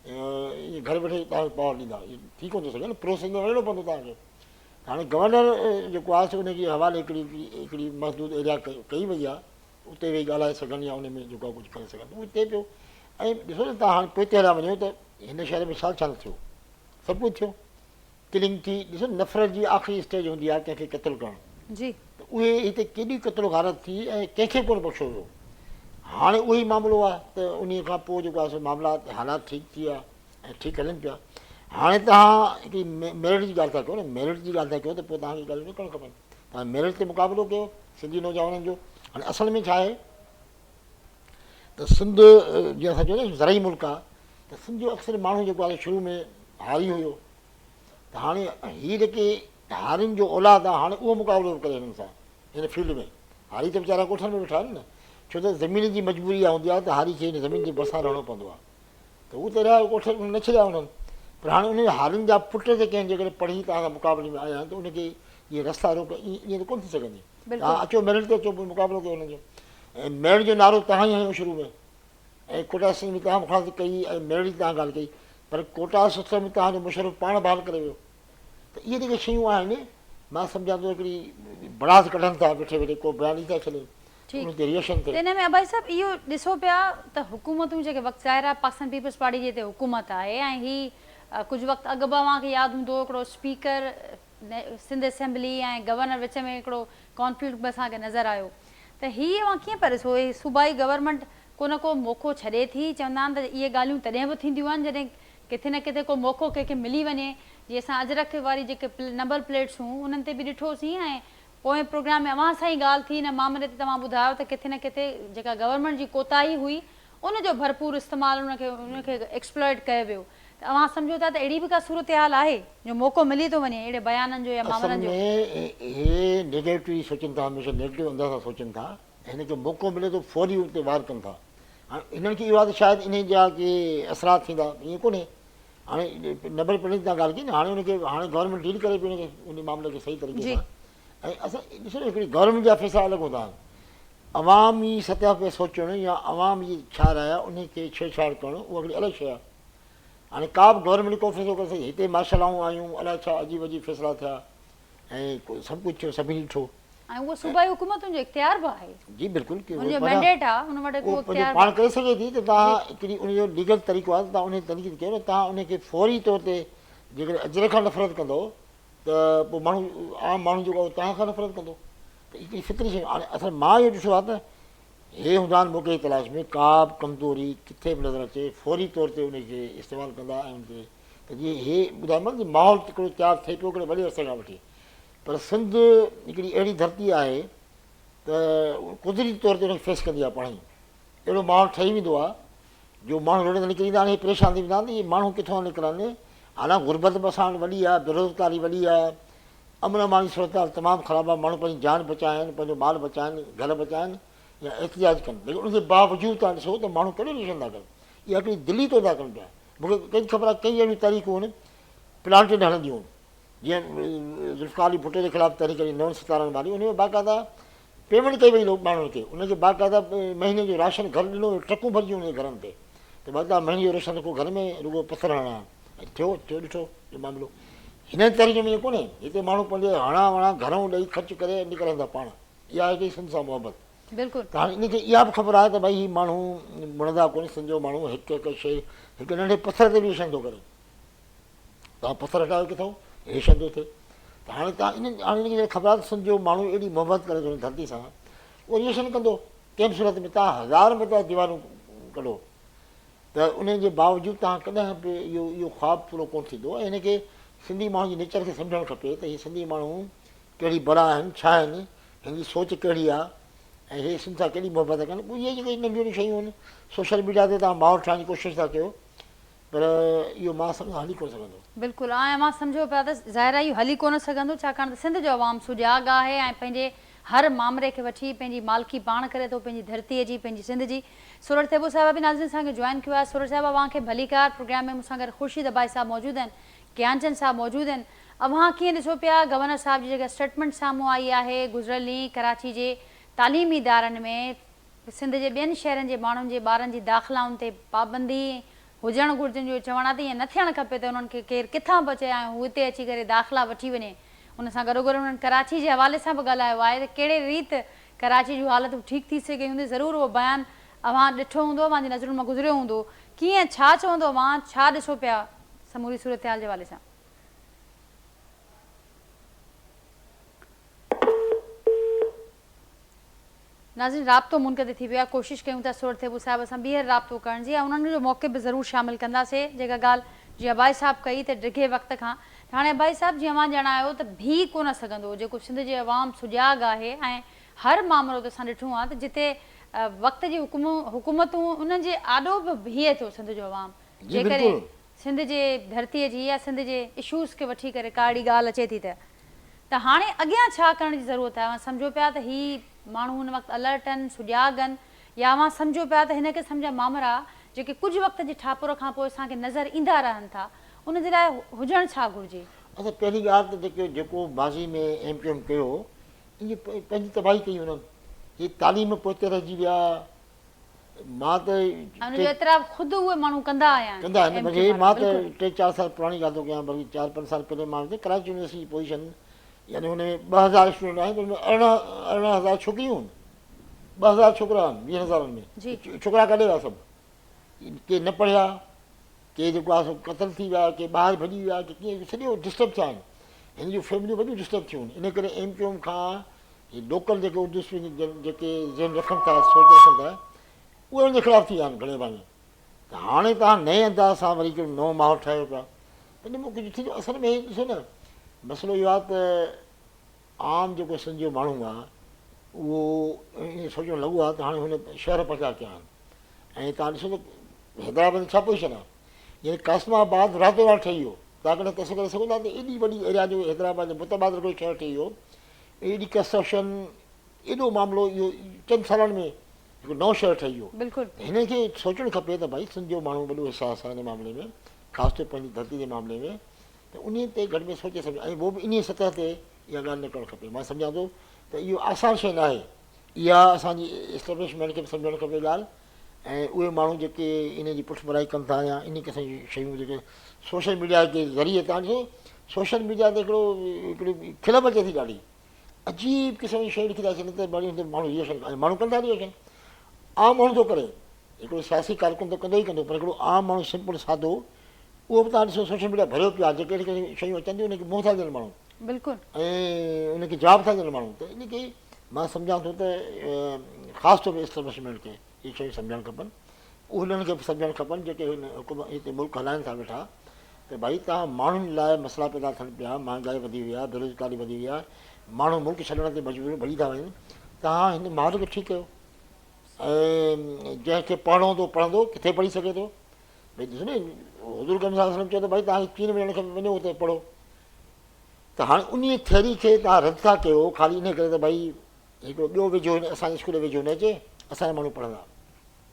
ائين گهر ويٺي توهانکي پاور ڏيندا ٿي ڪونه ٿو سگهي نه پروسيس ۾ وڃڻو پوندو توهانکي هاڻي گورنر جيڪو آهي سو ان جي حوالي هڪڙي هڪڙي محدود ايريا ڪئي وئي آهي اتي ويهي ڳالهائي سگهن يا ان ۾ جيڪو ڪجهه ڪري سگهن اهو ٿئي پيو ۽ ڏسو نه تان هاڻي پوئتي هليا وڃو ته هن شهر ۾ ڇا ڇا نه ٿيو سڀ ڪجهه ٿيو ڪلنگ ٿي ڏسو نفرت جي آخري اسٽيج هوندي آهي ڪنهن کي قتل ڪرڻ جي ته اهي هتي ڪيڏي قتل غارت ٿي ۽ ڪنهن کي ڪونه بخشيو ويو هاڻي اهو ئي معاملو آهي ته انهي کان پوء جيڪو آهي سو معاملا حالات ٺيڪ ٿي ويا ۽ ٺيڪ هلن پيا. هاڻي توهان هڪڙي ميرٽ جي ڳالهه ٿا ڪيو نه، ميرٽ جي ڳالهه ٿا ڪيو ته پوء توهان کي ڳالهيون نه ڪرڻ کپن. توهان ميرٽ تي مقابلو ڪيو سنڌي نوجوانن جو. هاڻي اصل ۾ ڇا آهي ته سنڌ جيئن اسان چئون ٿا زرعي ملڪ آهي ته سنڌ جو اڪثر ماڻهو جيڪو آهي شروع ۾ هاري هيو ته هاڻي هي جيڪي هارين جو اولاد آهي هاڻي اهو مقابلو ٿو ڪري هنن سان هن فيلڊ ۾ هاري ته ويچارا ڳوٺن ۾ ويٺا آهن نه ڇو ته زمين جي مجبوري اها هوندي آهي ته هاري کي هن زمين جي ڀرسان رهڻو پوندو آهي ته هو ته رهيا ڳوٺ نه ڇڏيا انهن پر هاڻي انهن هارين جا پٽ جيڪي آهن جيڪڏهن پڙهي توهان سان مقابلي ۾ آيا آهن ته ان کي اهي رستا روڪ ائين ته ڪونه ٿي سگهندي توهان اچو ميرٽ تي اچو پوء مقابلو ڪيو انهن جو ۽ ميرٽ جو نعرو توهان ئي هنيو شروع ۾ ۽ ڪوٽا سسٽم جي توهان مخالفت ڪئي ۽ ميرٽ جي توهان ڳالهه ڪئي پر ڪوٽا سسٽم توهان جو مشرف پاڻ بحال ڪري ويو ته اهي جيڪي شيون آهن مان سمجهان ٿو هڪڙي بڙاس ڪڍن ٿا ويٺي ويٺي ڪو بيان ڏئي ٿا ڇڏين ٺيڪ ان تي ريئڪشن ٿئي. ته ان ۾ ابائي صاحب اهو ڏسو پيا ته حڪومتون جيڪي وقت ظاهر آهي پاڪستان پيپلز پارٽي جي هتي حڪومت آهي ۽ هي ڪجهه وقت اڳ به اوهان کي ياد هوندو هڪڙو اسپيڪر سنڌ اسيمبلي ۽ گورنر وچ ۾ هڪڙو ڪانفلڪٽ به اسان کي نظر آيو ته هي اوهان ڪيئن پيا ڏسو هي صوبائي گورنمينٽ ڪو نه ڪو موقعو ڇڏي ٿي چوندا آهن ته اهي ڳالهيون تڏهن به ٿينديون آهن جڏهن ڪٿي نه ڪٿي ڪو موقعو ڪنهن کي ملي وڃي جيئن اسان اجرڪ واري جيڪي نمبر پليٽس هيون انهن تي به ڏٺوسين ۽ پوئين پروگرام ۾ اوهان سان ئي ڳالهه ٿي ان مامري تي توهان ٻڌايو ته ڪٿي نه ڪٿي جيڪا گورنمينٽ جي ڪوتاهي هئي ان جو ڀرپور استعمال ان کي ان کي ايڪسپلائيٽ ڪيو ويو ته اوهان سمجهو ٿا ته اهڙي به ڪا صورتحال آهي جو موقعو ملي ٿو وڃي اهڙي بيانن جو يا اصل مامرن جو. ۾ هي نيگيٽو ئي سوچن ٿا هميشه نيگيٽو انداز سان سوچن ٿا هن کي موقعو ملي ٿو فوري ان تي وار ڪن ٿا هاڻي هنن کي اهو آهي ته شايد انهي جا ڪي اثرات ٿيندا ائين ڪونهي هاڻي نمبر پليٽ تان ڳالهه ڪئي نه هاڻي ان کي هاڻي گورنمينٽ ڊيل ڪري پئي ان کي ان معاملي کي صحيح طريقي سان ۽ اسان ڏسو نه هڪڙي گورنمينٽ جا فيصلا الڳ هوندا آهن عوامي سطح تي سوچڻ يا عوام جي ڇا راء آهي ان کي ڇيڙڇاڙ ڪرڻ اها هڪڙي الڳ شيء آهي هاڻي ڪا به گورنمينٽ ڪو فيصلو ڪري سگهي هتي مارشل لائون آيون الائي ڇا عجيب عجيب فيصلا ٿيا ۽ سڀ ڪجهه ٿيو سڀني ڏٺو ۽ اهو صوبائي حڪومتن جو اختيار به آهي. جي بلڪل ان جو مينڊيٽ آهي ان وٽ اهو اختيار پاڻ ڪري سگهي ٿي ته توهان هڪڙي ان جو ليگل طريقو آهي ته توهان ان طريقي تي ڪيو نه توهان ان کي فوري طور تي جيڪڏهن اجرڪ کان نفرت ڪندو ته پوء ماڻهو عام ماڻهو جيڪو آهي توهان کان نفرت ڪندو ته هڪڙي فطري شيء هاڻي اصل مان اهو ڏٺو آهي ته. هي هوندا آهن موقعي جي تلاش ۾ ڪا به ڪمزوري ڪٿي به نظر اچي فوري طور تي ان کي استعمال ڪندا ۽ ان تي ته جيئن هي ٻڌايومانس ته ماحول هڪڙو تيار ٿئي پيو هڪڙي وڏي عرصي کان وٺي پر سنڌ هڪڙي اهڙي ڌرتي آهي ته قدرتي طور تي ان کي فيس ڪندي آهي پاڻ ئي اهڙو ماحول ٺهي ويندو آهي جو ماڻهو روڊ تي نڪري ايندا آهن هي پريشان ٿي ويندا آهن ته اهي ماڻهو ڪٿان نڪرن حالانڪ غربت به اسان وٽ وڏي آهي بيروزگاري وڏي آهي امن امان جي صورتحال تمام خراب آهي ماڻهو پنهنجي جان بچائن پنهنجو مال بچائن گهر بچائن يا احتجاج ڪن ليڪن ان جي باوجود توهان ڏسو ته ماڻهو ڪهڙو ريئيڪشن ٿا ڪن اها هڪڙي دلي طور ٿا ڪن پيا مون کي ڪنهن خبر آهي ڪئي اهڙيون تحريڪون آهن پلانٽيڊ هلنديون آهن جيئن ذوالفقار علي ڀٽي جي خلاف تحريڪ هلي نون ستارن واري ان ۾ باقاعده پيمنٽ ڪئي وئي ماڻهن کي انهن کي باقاعده مهيني جو راشن گهر ڏنو ويو ٽرڪون ڀرجي ويون گهرن تي ته باقاعده مهيني جو راشن رکو گهر ۾ رڳو پٿر هڻڻا آهن ۽ ٿيو ٿيو ڏٺو جو معاملو هنن تحريڪ ۾ ائين ڪونهي هتي ماڻهو پنهنجي هڻا وڻا گهرون ڏئي خرچ ڪري نڪرن ٿا پاڻ اها آهي سنڌ سان محبت بلڪل ته هاڻي ان کي اها به خبر آهي ته ڀائي هي ماڻهو مڙندا ڪونه سنڌ جو ماڻهو هڪ هڪ شيء هڪ ننڍي پٿر تي به ريشن ٿو ڪري توهان پٿر هٽايو ڪٿو ريشن ٿو ٿئي ته هاڻي توهان ان هاڻي ان کي جڏهن خبر آهي ته سنڌ جو ماڻهو ايڏي محبت ڪري ٿو ڌرتي سان اهو ريشن ڪندو ڪنهن به صورت ۾ توهان هزار متان ديوارون ڪڍو ته ان جي باوجود توهان ڪڏهن به اهو اهو خواب پورو ڪونه ٿيندو ۽ هن کي سنڌي ماڻهن جي نيچر کي سمجهڻ کپي ته هي سنڌي ماڻهو ڪهڙي بلا آهن، ڇا آهن، هن جي سوچ ڪهڙي آ ۽ هي سنڌ سان ڪيڏي محبت ٿا ڪن، اهي جيڪي ننڍيون ننڍيون شيون آهن سوشل ميڊيا تي توهان ماحول ٺاهڻ جي ڪوشش ٿا ڪيو پر اهو مان سمجهان هلي ڪونه سگهندو. بلڪل ۽ اوهان سمجهو پيا ته ظاهر آهي اهو هلي ڪونه سگهندو ڇاڪاڻ ته سنڌ جو عوام سجاڳ آهي ۽ پنهنجي هر مامري کي وٺي پنهنجي مالڪي پاڻ ڪري ٿو پنهنجي ڌرتي جي پنهنجي سنڌ جي سورٺ ٿيٻو صاحب به ناظرين سان گڏ جوائن ڪيو آهي سورٺ صاحب اوهان کي ڀليڪار پروگرام ۾ مون سان گڏ خورشيد عباسي صاحب موجود آهن گيانچند صاحب موجود آهن. اوهان ڪيئن ڏسو پيا گورنر صاحب جي جيڪا اسٽيٽمينٽ سامهون آئي آهي گذريل ڏينهن ڪراچي جي تعليمي ادارن ۾ سنڌ جي ٻين شهرن جي ماڻهن جي ٻارن جي داخلائن تي پابندي هجڻ گهرجن جو چوڻ آهي ته ائين نه ٿيڻ کپي ته انهن کي ڪير ڪٿان به اچي ۽ هو هتي اچي ڪري داخلا وٺي وڃي ان سان گڏوگڏ انهن ڪراچي جي حوالي سان به ڳالهايو آهي ته ڪهڙي ريت ڪراچي جون حالتون ٺيڪ ٿي سگهي هوندي ضرور اهو بيان اوهان ڏٺو هوندو اوهان جي نظرن مان گذريو هوندو ڪيئن ڇا چوندو اوهان ڇا ڏسو پيا سموري صورتحال جي حوالي سان. ناظرين رابطو منقطع ٿي ويو آهي ڪوشش ڪيون ٿا سورٺ ٿيٻو صاحب سان ٻيهر رابطو ڪرڻ جي ۽ انهن جو موقف به ضرور شامل ڪنداسي جيڪا ڳالهه جيئن ابائي صاحب ڪئي ته ڊگهي وقت کان ته هاڻي ابائي صاحب جيئن اوهان ڄاڻايو ته بيهي ڪونه سگهندو جيڪو سنڌ جي عوام سجاڳ آهي ۽ هر مامرو ته اسان ڏٺو آهي ته جتي وقت جي حڪومتون انهن جي آڏو به بيهي ٿو سنڌ جو عوام جي جيڪڏهن بلڪل. سنڌ جي ڌرتيء جي يا سنڌ جي اشوز کي وٺي ڪري ڪا اهڙي ڳالهه اچي ٿي ته ته هاڻي اڳيان ڇا ڪرڻ جي ضرورت آهي؟ اوهان سمجهو پيا ته هي ماڻهو هن وقت الرٽ آهن، سجاڳ آهن يا اوهان سمجهو پيا ته هن قسم جا مامرا جيڪي ڪجهه وقت جي ٺاپر کان پوء اسان کي نظر ايندا رهن ٿا ان جي لاء هجڻ ڇا گهرجي؟ اڇا پهرين ڳالهه ته جيڪو جيڪو ماضي ۾ ايم ڪيو ايم ڪيو ان جي پنهنجي تباهي ڪئي انهن هي تعليم پوئتي رهجي ويا مان ته ان جو اعتراف خود اهي ماڻهو ڪندا آيا آهن ڪندا آهن بلڪه هي مان ته ٽي چار سال پراڻي ڳالهه ٿو ڪيان بلڪه چار پنج سال پهرين مان ڪراچي يونيورسٽي جي پوزيشن يعني ان ۾ 2000 اسٽوڊنٽ آهن ان ۾ 18000 ڇوڪريون آهن 2000 ڇوڪرا آهن 20 هزارن ۾ ڇوڪرا ڪڏي ويا سڀ ڪي نه پڙهيا ڪي جيڪو آهي سو قتل ٿي ويا ڪي ٻاهر ڀڄي ويا ڪي ڪيئن سڄو ڊسٽرب ٿيا آهن هن جون فيمليون وڏيون ڊسٽرب ٿيون آهن ان ڪري ايم ڪيو ايم کان هي لوڪل جيڪي اردو اسپيڪنگ جيڪي ذهن رکن ٿا سوچ رکن ٿا اهي ان جي خلاف ٿي ويا آهن گهڻي ڀاڱي ته هاڻي توهان نئين انداز سان وري هڪڙو نئون ماحول ٺاهيو پيا ته ان مان ڪجهه ٿيندو اصل ۾ ڏسو نه مسئلو اهو آهي ته عام جيڪو سنڌ جو ماڻهو آهي اهو ائين سوچڻ لڳو آهي ته هاڻي هن شهر پنهنجا ڪيا آهن ۽ توهان ڏسو ته حيدرآباد ۾ ڇا پوزيشن آهي يعني قاسم آباد راتو رات ٺهي ويو توهان ڪڏهن تصور ڪري سگهو ٿا ته ايڏي وڏي ايريا جو حيدرآباد جو متبادل هڪڙو شهر ٺهي ويو ايڏي ڪنسٽرڪشن ايڏو معاملو اهو چند سالن ۾ هڪ نئون شهر ٺهي ويو. بلڪل. هنن کي سوچڻ کپي ته ڀائي سنڌ جو ماڻهو وڏو حساس آهي ان معاملي ۾ خاص طور پنهنجي ڌرتي جي معاملي ۾ ته انهي تي گهٽ ۾ سوچي سمجهي ۽ اهو به انهي سطح تي اها ڳالهه نه ڪرڻ کپي مان سمجهان ٿو ته اهو آسان شيء ناهي اها اسان جي اسٽيبلشمينٽ کي به سمجهڻ کپي ڳالهه ۽ اهي ماڻهو جيڪي انهي جي پٺڀرائي ڪن ٿا يا انهي قسم جون شيون جيڪي سوشل ميڊيا جي ذريعي تان ڏسو سوشل ميڊيا تي هڪڙو هڪڙي کل به اچي ٿي ڏاڍي عجيب قسم جون شيون لکي ٿا ڇڏن ته ماڻهو ماڻهو ريئيڪشن ۽ ماڻهو ڪن ٿا ريئيڪشن عام ماڻهو ٿو ڪري هڪڙو سياسي ڪارڪن ته ڪندو ئي ڪندو پر هڪڙو عام ماڻهو سمپل سادو اهو به تان ڏسو سوشل ميڊيا ڀريو پيو آهي جيڪي اهڙي قسم جون شيون اچن ٿيون ان کي منهن ٿا ڏين ماڻهو بلڪل ۽ ان کي جواب ٿا ڏين ماڻهو ته ان کي مان سمجهان ٿو ته خاص طور تي اسٽيبلشمينٽ کي اهي شيون سمجهڻ کپن. انهن کي به سمجهڻ کپن جيڪي هن حڪومت هتي ملڪ هلائن ٿا ويٺا ته ڀائي توهان ماڻهن لاء مسئلا پيدا ٿين پيا، مهانگائي وڌي وئي آهي، بيروزگاري وڌي وئي آهي، ماڻهو ملڪ ڇڏڻ تي مجبور ڀڄي ٿا وڃن، توهان هن ماحول کي ٺيڪ ڪيو ۽ جنهن کي پڙهڻو هوندو پڙهندو، ڪٿي پڙهي سگهي ٿو. ڀئي ڏسو نه حضور ڪريم صلي الله عليه وسلم چيو ته ڀائي توهان کي چين وڃڻ کپي وڃو اتي پڙهو ته هاڻي انهي ٿيوري کي توهان رد ٿا ڪيو خالي انهي ڪري ته ڀائي هڪڙو ٻيو ويجهو هن اسان جي اسڪول جي ويجهو نه اچي اسان جا ماڻهو پڙهندا.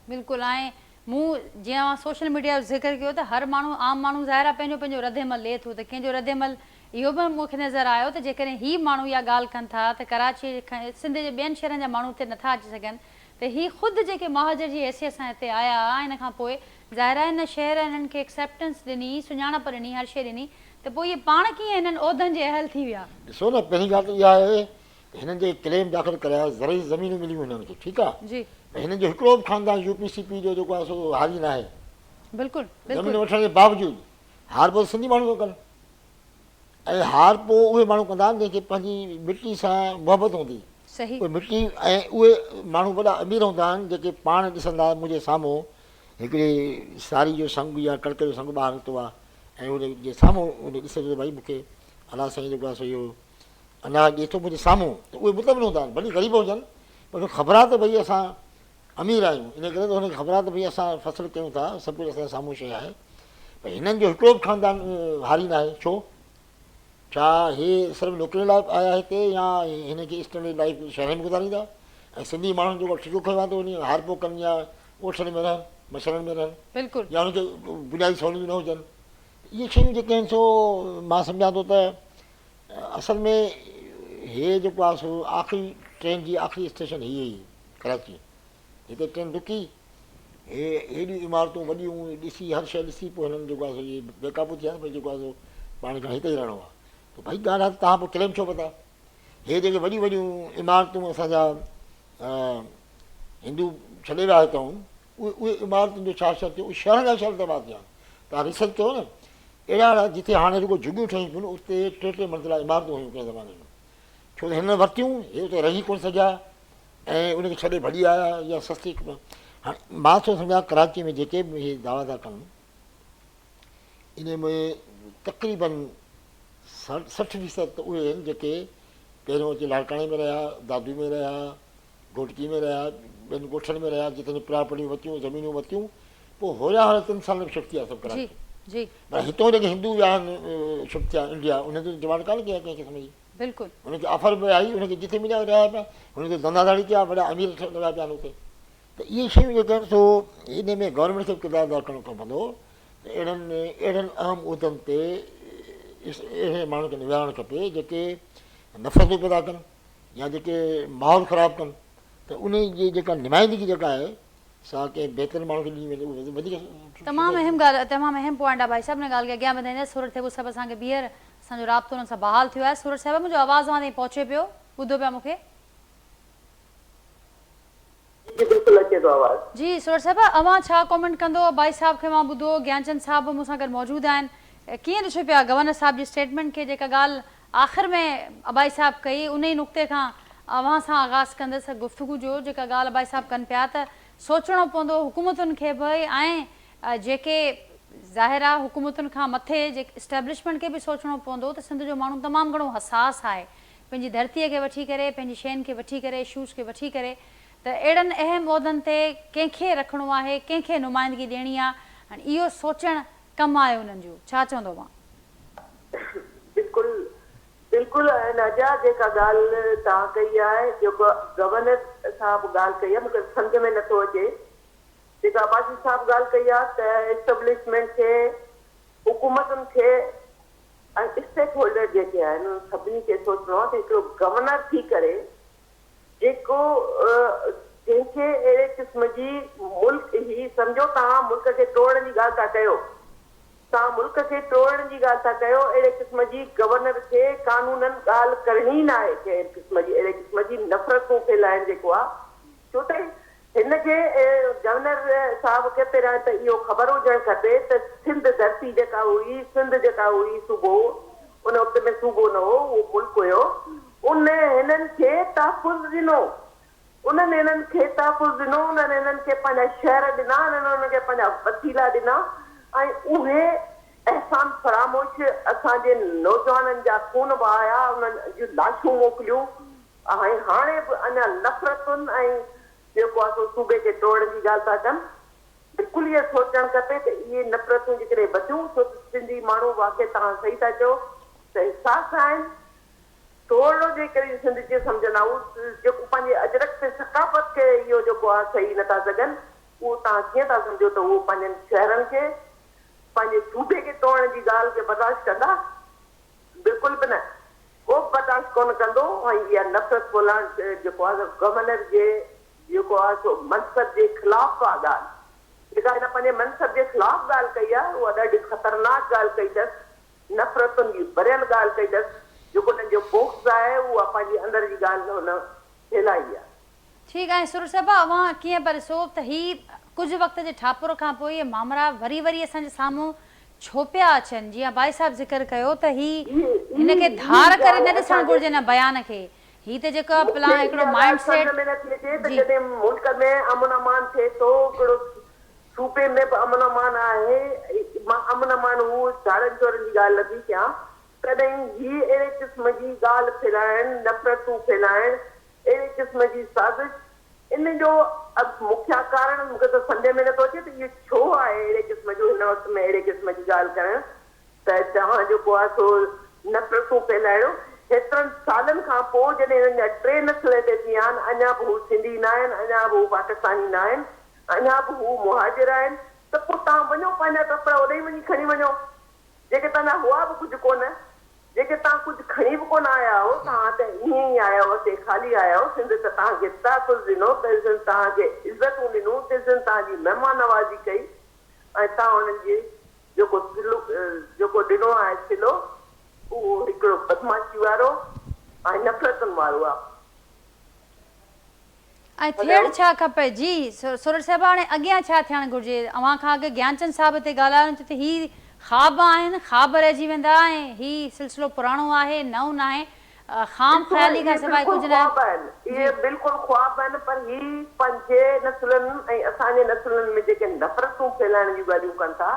بلڪل ۽ مون جيئن اوهان سوشل ميڊيا جو ذڪر ڪيو ته هر ماڻهو عام ماڻهو ظاهر آهي پنهنجو پنهنجو رد عمل ڏئي ٿو ته ڪنهن جو رد عمل اهو به مون کي نظر آيو ته جيڪڏهن هي ماڻهو اها ڳالهه ڪن ٿا ته ڪراچي سنڌ جي ٻين شهرن جا ماڻهو هتي نٿا اچي سگهن ته هي خود جيڪي مهاجر جي حيثيت سان هتي آيا ان کان پوء ظاهر آهي هن شهر هنن کي ايڪسيپٽنس ڏني، سڃاڻپ ڏني، هر شيء ڏني ته پوء اهي پاڻ ڪيئن هنن عهدن جي اهل ٿي ويا؟ ڏسو نه پهرين ڳالهه ته اها آهي ته هنن جيڪي ڪليم داخل ڪرايا زرعي زمينون مليون هنن کي ٺيڪ آهي جي. پر هنن جو هڪڙو به خاندان يو پي سي پي جو جيڪو آهي سو هاري ناهي. بلڪل زمين بلڪل. وٺڻ جي باوجود هارپو ته سنڌي ماڻهو ٿو ڪن ۽ هارپو اهي ماڻهو ڪندا آهن جن کي پنهنجي مٽي سان محبت هوندي. صحيح. اهي مٽي ۽ اهي ماڻهو وڏا امير هوندا آهن جيڪي پاڻ ڏسندا منهنجي سامهون هڪڙي ساري جو سنگ يا ڪڻڪ جو سنگ ٻاهر نڪتو آهي ۽ ان جي سامهون ان ڏسي ٿو ته ڀائي مون کي الله سائين جيڪو آهي سو اهو اناج ڏئي ٿو منهنجي سامهون ته اهي مطمئن هوندا آهن ڀلي غريب هجن پر ان کي خبر آهي ته ڀائي اسان امير آهيون ان ڪري ته هن کي خبر آهي ته ڀائي اسان فصل ڪيون ٿا سڀ ڪجهه اسان جي سامهون شيء آهي پر هنن جو هڪڙو به خاندان هاري ناهي ڇو ڇا هي صرف نوڪرين لاء آيا هتي يا هن کي اسٽينڊرڊ لائيف شهرن ۾ گذاريندا ۽ سنڌي ماڻهن جيڪو ٺيڪو کنيو آهي ته وڃي هارپو ڪن يا ڳوٺن ۾ رهن مڇرن ۾ رهن بلڪل يا انهن کي بنيادي سهولتون نه هجن اهي شيون جيڪي آهن سو مان سمجهان ٿو ته اصل ۾ هي جيڪو آهي سو آخري ٽرين جي آخري اسٽيشن هي هئي ڪراچي هتي ٽرين رڪي، هي هيڏيون عمارتون وڏيون ڏسي هر شيء ڏسي پوء هنن جيڪو آهي سو اهي بي قابو ٿي ويا ته ڀئي جيڪو آهي سو پاڻ کي هتي ئي رهڻو آهي ته ڀئي ڳالهه آهي ته توهان پوء ڪليم ڇو پتا هي جيڪي وڏيون وڏيون عمارتون اسان جا هندو ڇڏي ويا هتان اهي اهي عمارتن جو ڇا شر ٿيو اهي شهر جا شهر تباهه ٿيا آهن توهان ريسرچ ڪيو نه اهڙا اهڙا جتي هاڻي رڳو جهڳيون ٺهيون پيون اتي ٽي ٽي منزلا عمارتون هيون ڪنهن زماني ۾ ڇو ته هنن ورتيون هي اتي رهي ڪونه سگهيا ۽ ان کي ڇڏي ڀڄي آيا يا سستي هاڻي مان ٿو سمجهان ڪراچي ۾ جيڪي به هي دعويٰ ٿا ڪن ان ۾ تقريبن 60% ته اهي آهن جيڪي پهريون اچي لاڙڪاڻي ۾ رهيا دادو ۾ رهيا گهوٽڪي ۾ رهيا ٻين ڳوٺن ۾ رهيا جتي پراپرٽيون ورتيون زمينون ورتيون پوء هوريان هوريان تن سالن ۾ شفٽ ٿيا سڀ ڪراچي جي پر هتو جيڪي هندو ويا آهن شفٽ ٿيا انڊيا انهن تي ڊمانڊ ڪانه ڪئي آهي ڪنهن قسم جي بلڪل. هن کي آفر به آئي، هن کي جتي مليا رهيا پيا، هن کي ڌنڌا ڌاڙي ڪيا، وڏا امير لڳا پيا آهن اتي. ته اهي شيون جيڪي آهن سو ان ۾ گورنمينٽ کي به ڪردار ادا ڪرڻو پوندو ته اهڙن اهڙن اهم عهدن تي اهڙي ماڻهن کي نه ويهارڻ کپي جيڪي نفرتون پيدا ڪن يا جيڪي ماحول خراب ڪن ته ان جي جيڪا نمائندگي جيڪا آهي سا ڪنهن بهتر ماڻهو کي ڏني وڃي اهو وڌيڪ تمام اهم ڳالهه تمام اهم پوائنٽ آهي ڀائي صاحب ان ڳالهه کي اڳيان وڌائينداسين سورٺ ٿيٻو صاحب اسان کي ٻيهر اسان جو رابطو انهن سان بحال ٿيو آهي. سورٺ صاحبه منهنجو آواز اوهان تائين پهچي پيو؟ ٻڌو پيا مون کي؟ جي جي بلڪل اچي ٿو آواز. جي سورٺ صاحبه اوهان ڇا ڪامينٽ ڪندو ڀائي صاحب کي مان ٻڌو گيانچند صاحب به مون سان گڏ موجود آهن ڪيئن ڏسو پيا گورنر صاحب جي اسٽيٽمينٽ کي جيڪا ڳالهه آخر ۾ ابائي صاحب ڪئي انهي نقطي کان اوهان سان آغاز ڪندس گفتگو جو جيڪا ڳالهه ابائي صاحب ڪن پيا ته سوچڻو پوندو حڪومتن کي به ۽ جيڪي ظاهر آ حڪومتن کان مٿي جيڪي اسٽيبلشمينٽ کي به سوچڻو پوندو ته سنڌ جو ماڻهو تمام گهڻو حساس آهي پنهنجي ڌرتي کي وٺي ڪري پنهنجي شين کي وٺي ڪري اشوز کي وٺي ڪري ته اهڙن اهم عهدن تي ڪنهن کي رکڻو آهي ڪنهن کي نمائندگي ڏيڻي آ هاڻي اهو سوچڻ ڪم آهي انهن جو ڇا چوندو اوهان. بلڪل بلڪل ناجا جيڪا ڳالهه توهان ڪئي آهي جيڪو گورنر صاحب ڳالهه ڪئي آهي مونکي سمجهه ۾ نٿو اچي جيڪا عباسي صاحب ڳالهه ڪئي آهي ته اسٽبلشمينٽ کي، حڪومتن کي ۽ اسٽيڪ هولڊر جيڪي آهن انهن سڀني کي سوچڻو آهي ته هڪڙو گورنر ٿي ڪري جيڪو جنهن کي اهڙي قسم جي ملڪ هي سمجهو توهان ملڪ کي ٽوڙڻ جي ڳالهه ٿا ڪيو توهان ملڪ کي ٽوڙڻ جي ڳالهه ٿا ڪيو اهڙي قسم جي گورنر کي قانونن ڳالهه ڪرڻي ناهي ڪنهن قسم جي اهڙي قسم جي نفرتون ڦهلائڻ جيڪو آهي ڇو ته هن کي گورنر صاحب کي پهريان ته اهو خبر هجڻ کپي ته سنڌ ڌرتي جيڪا هئي، سنڌ جيڪا هئي صوبو ان وقت ۾ صوبو نه هو اهو ملڪ هيو، ان هنن کي تحفظ ڏنو. انهن هنن کي تحفظ ڏنو، انهن هنن کي پنهنجا شهر ڏنا، انهن انهن کي پنهنجا وسيلا ڏنا ۽ اهي احسان فراموش اسان جي نوجوانن جا خون وهايا، انهن جون لاشون موڪليون ۽ هاڻي به اڃا نفرتن ۽ جيڪو آهي سو صوبي کي ٽوڙڻ جي ڳالهه ٿا ڪن. بلڪل اهو سوچڻ کپي ته اهي نفرتون جيڪڏهن وڌيون ڇو ته سنڌي ماڻهو واقعي توهان صحيح ٿا چئو ته حساس آهن، ٿورڙو جيڪڏهن سنڌ جي سمجهندا هو جيڪو پنهنجي اجرڪ تي ثقافت کي اهو جيڪو آهي سهي نٿا سگهن اهو توهان ڪيئن ٿا سمجهو ته اهو پنهنجن شهرن کي پنهنجي صوبي کي ٽوڙڻ جي ڳالهه کي برداشت ڪندا؟ بلڪل به نه ڪو به برداشت ڪونه ڪندو ۽ اها نفرت ڦهلائڻ جيڪو آهي گورنر جي جيڪو آهي سو منصب جي خلاف آهي ڳالهه جيڪا هن پنهنجي منصب جي خلاف ڳالهه ڪئي آهي اها ڏاڍي خطرناڪ ڳالهه ڪئي اٿس نفرتن جي ڀريل ڳالهه ڪئي اٿس، جيڪو انهن جو بغض آهي اها پنهنجي اندر جي ڳالهه هن ڦهلائي آهي. ٺيڪ آهي سرور صاحب اوهان ڪيئن پيا ڏسو ته هي ڪجهه وقت جي ٺاپر کان پوء اهي مامرا وري وري اسان جي سامهون ڇو پيا اچن جيئن ابائي صاحب ذڪر ڪيو ته هي هي هن کي هي ڌار ڪري ڳالهه نه ڏسڻ اسان جي گهرجي هن بيان کي هي ته جيڪو مون پلان کي هڪڙو اها مائنڊ ڳالهه سمجهه سيٽ ۾ نٿي اچي ته جي. جڏهن ملڪ ۾ امن امان ٿئي ٿو هڪڙو صوبي ۾ به امن امان آهي، مان امن امان هو ڌاڙن چورن جي ڳالهه نٿي ڪيان، تڏهن هي اهڙي قسم جي ڳالهه ڦهلائڻ، نفرتون ڦهلائڻ، اهڙي قسم جي سازش، ان جو مکيه ڪارڻ مون کي ته سمجهه ۾ نٿو اچي ته اهو ڇو آهي اهڙي قسم جو هن وقت ۾ اهڙي قسم جي ڳالهه ڪرڻ ته توهان جيڪو آهي سو نفرتون ڦهلائڻو، هيترن سالن کان پوء جڏهن هنن جا ٽي نسل هتي ٿي ويا آهن، اڃا به هو سنڌي ناهن، اڃا به هو پاڪستاني ناهن، اڃا به هو مهاجر آهن ته پوء توهان وڃو پنهنجا ڪپڙا اوڏانهن وڃي کڻي وڃو، جيڪي توهان جا هئا به ڪجهه ڪونه، جيڪي توهان ڪجهه کڻي به ڪونه آيا آهو، توهان ته ائين ئي آيا هئو سي خالي آيا آهيو، سنڌ ته توهان کي تحفظ ڏنو، سنڌ توهان کي عزتون ڏنون، سنڌ توهان جي مهمان نوازي ڪئي ۽ توهان انهن جي جيڪو سلوڪ جيڪو ڏنو آهي صلو اهو هڪڙو بدمعاشي وارو ۽ نفرتن وارو آهي. ۽ ٿيڻ ڇا کپي؟ جي سورٺ صاحب هاڻي اڳيان ڇا ٿيڻ گهرجي؟ اوهان کان اڳ گيانچند صاحب هتي ڳالهايو ته هي خواب آهن، خواب رهجي ويندا ۽ هي سلسلو پراڻو آهي، نئون ناهي، خام ڏسو خيالي اهي کان سواء بلڪل ڪجهه ناهي. خواب آهن، جي. اهي بلڪل خواب آهن پر هي پنهنجي نسلن ۽ اسان جي نسلن ۾ جيڪي نفرتون ڦهلائڻ جون ڳالهيون ڪن ٿا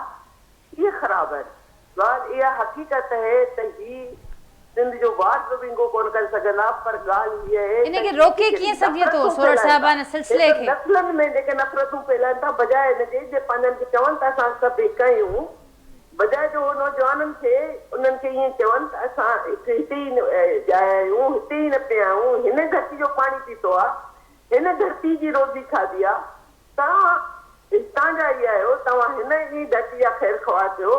اهي خراب آهن. ڳالهه اها حقيقت اهي ته هي سنڌ جو وار به ونگو ڪونه ڪري سگهندا پر ڳالهه هيء اهي ان ته کي هي روڪي جيڪي ڪيئن سگهجي ٿو نفرتون سورٺ ڦهلائن صاحب ٿا، ان سلسلي هيترن کي؟ نسلن ۾ جيڪي نفرتون ڦهلائن ٿا بجاء ان جي جي پنهنجن کي چون ته اسان سڀ هڪ آهيون بجاء جو هو نوجوانن کي انهن کي ائين چون ته اسان هڪ هتي ئي ڄايا آهيون هتي ئي نپيا آهيون هن ڌرتي جو پاڻي پيتو آهي هن ڌرتي جي روزي کاڌي آهي توهان هتان جا ئي آهيو، توهان هن ئي ڌرتي جا خير خواهه ٿيو،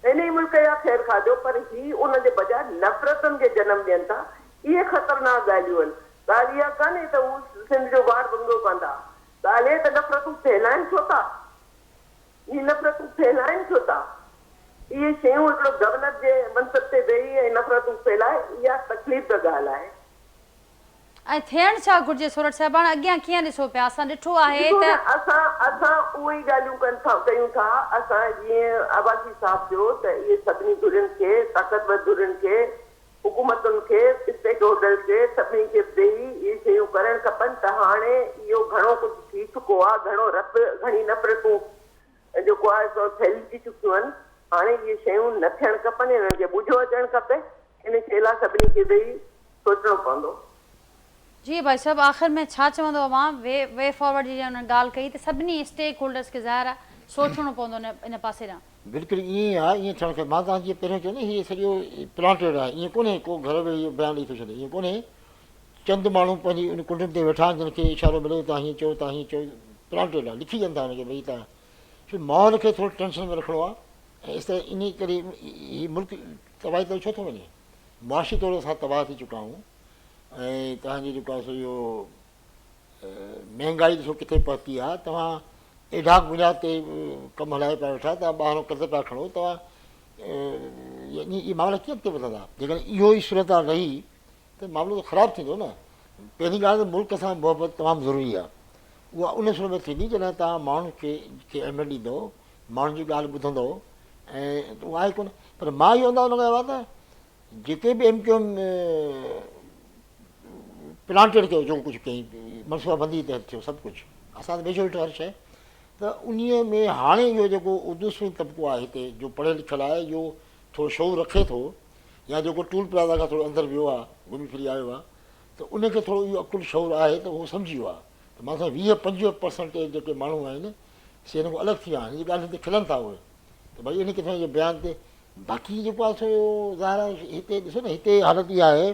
هن ئي ملڪ جا خير خواهه ٿيو، پر هي ان جي بجاء نفرتن کي جنم ڏين ٿا، اهي خطرناڪ ڳالهيون آهن. ڳالهه اها ڪانهي ته هو سنڌ جو وار ونگو ڪندا، ڳالهه اهي ته نفرتون ڦهلائن ڇو ٿا؟ اهي نفرتون ڦهلائن ڇو ٿا؟ اهي شيون هڪڙو گورنر جي منصب تي ويهي ۽ نفرتون ڦهلائي، اها تڪليف ده ڳالهه آهي. ۽ ٿيڻ ڇا گهرجي سورٺ صاحب هاڻ اڳيان ڪيئن ڏسو پيا اسان ڏٺو آهي ڏسو ته. نه اسان اسان اهي ئي ڳالهيون ڪن ٿا ڪيون ٿا اسان جيئن عباسي صاحب چيو ته اهي سڀني ڌرين کي طاقتور ڌرين کي حڪومتن کي اسٽيڪ هولڊرز کي سڀني کي ويهي اهي شيون ڪرڻ کپن ته هاڻي اهو گهڻو ڪجهه ٿي چڪو آهي گهڻو رت گهڻي نفرتون جيڪو آهي سو ڦهلجي چڪيون آهن هاڻي اهي شيون نه ٿيڻ کپن انهن کي ٻجهو اچڻ کپي ان شيء لاء سڀني کي ويهي سوچڻو پوندو. جي ڀائي صاحب آخر ۾ ڇا چوندو اوهان وي وي فارورڊ جي جيئن انهن ڳالهه ڪئي ته سڀني اسٽيڪ هولڊرز کي ظاهر آهي سوچڻو پوندو ان پاسي ڏانهن. بلڪل ائين ئي آهي ائين ٿيڻ کپي مان توهان جيئن پهريون چيو نه هي سڄو پلانٽيڊ آهي ائين ڪونهي ڪو گهر ويهي اهو بيان ڏئي ٿو ڇڏي ائين ڪونهي چند ماڻهو پنهنجي ان ڪنڊن تي ويٺا آهن جن کي اشارو ملي توهان هيئن چئو توهان هيئن چئو پلانٽيڊ آهي لکي ڏين ٿا ان کي ڀئي توهان ڇو ماحول کي ٿورو ٽينشن ۾ رکڻو آهي ۽ اس طرح انهي ڪري هي ملڪ تباهي طرف ڇو ٿو وڃي معاشي طور اسان تباهه ٿي چڪا آهيون ۽ توهان جي جيڪو آهي سو اهو مهنگائي ڏسو ڪٿي پهتي آهي توهان ايڊهاڪ بنياد تي ڪم هلايو پيا ويٺا توهان ٻاهرون قرض پيا کڻو توهان يعني اهي معاملا ڪيئن اڳتي وڌندا جيڪڏهن اهو ئي صورتحال رهي ته معاملو ته خراب ٿيندو نه پهرين ڳالهه ته ملڪ سان محبت تمام ضروري آهي اها ان صورت ۾ ٿيندي جڏهن توهان ماڻهن کي کي اهميت ڏيندو ماڻهن جي ڳالهه ٻڌندو ۽ اهو آهي ڪونه پر مان اهو اندازو لڳايو آهي ته جيڪي به ايم ڪيو ايم پلانٽيڊ ڪيو جيڪو ڪجهه ڪيائين منصوبا بندي تحت ٿيو سڀ ڪجهه اسان ته ويجهو ڏٺو هر شيء ته انهيء ۾ هاڻي اهو جيڪو اردو سپيڪنگ طبقو آهي هتي جو پڙهيل لکيل آهي جو ٿورو شعور رکي ٿو يا جيڪو ٽول پلازا کان ٿورو اندر ويو آهي گهمي ڦري آيو آهي ته ان کي ٿورو اهو عقل شعور آهي ته هو سمجهي ويو آهي ته مان سمجهان 20 25 پرسنٽيج جيڪي ماڻهو آهن سي هن کان الڳ ٿي ويا آهن هن جي ڳالهين تي کلن ٿا اهي ته ڀئي ان قسم جي بيان تي باقي جيڪو آهي سو ظاهر آهي هتي ڏسو نه هتي حالت اها آهي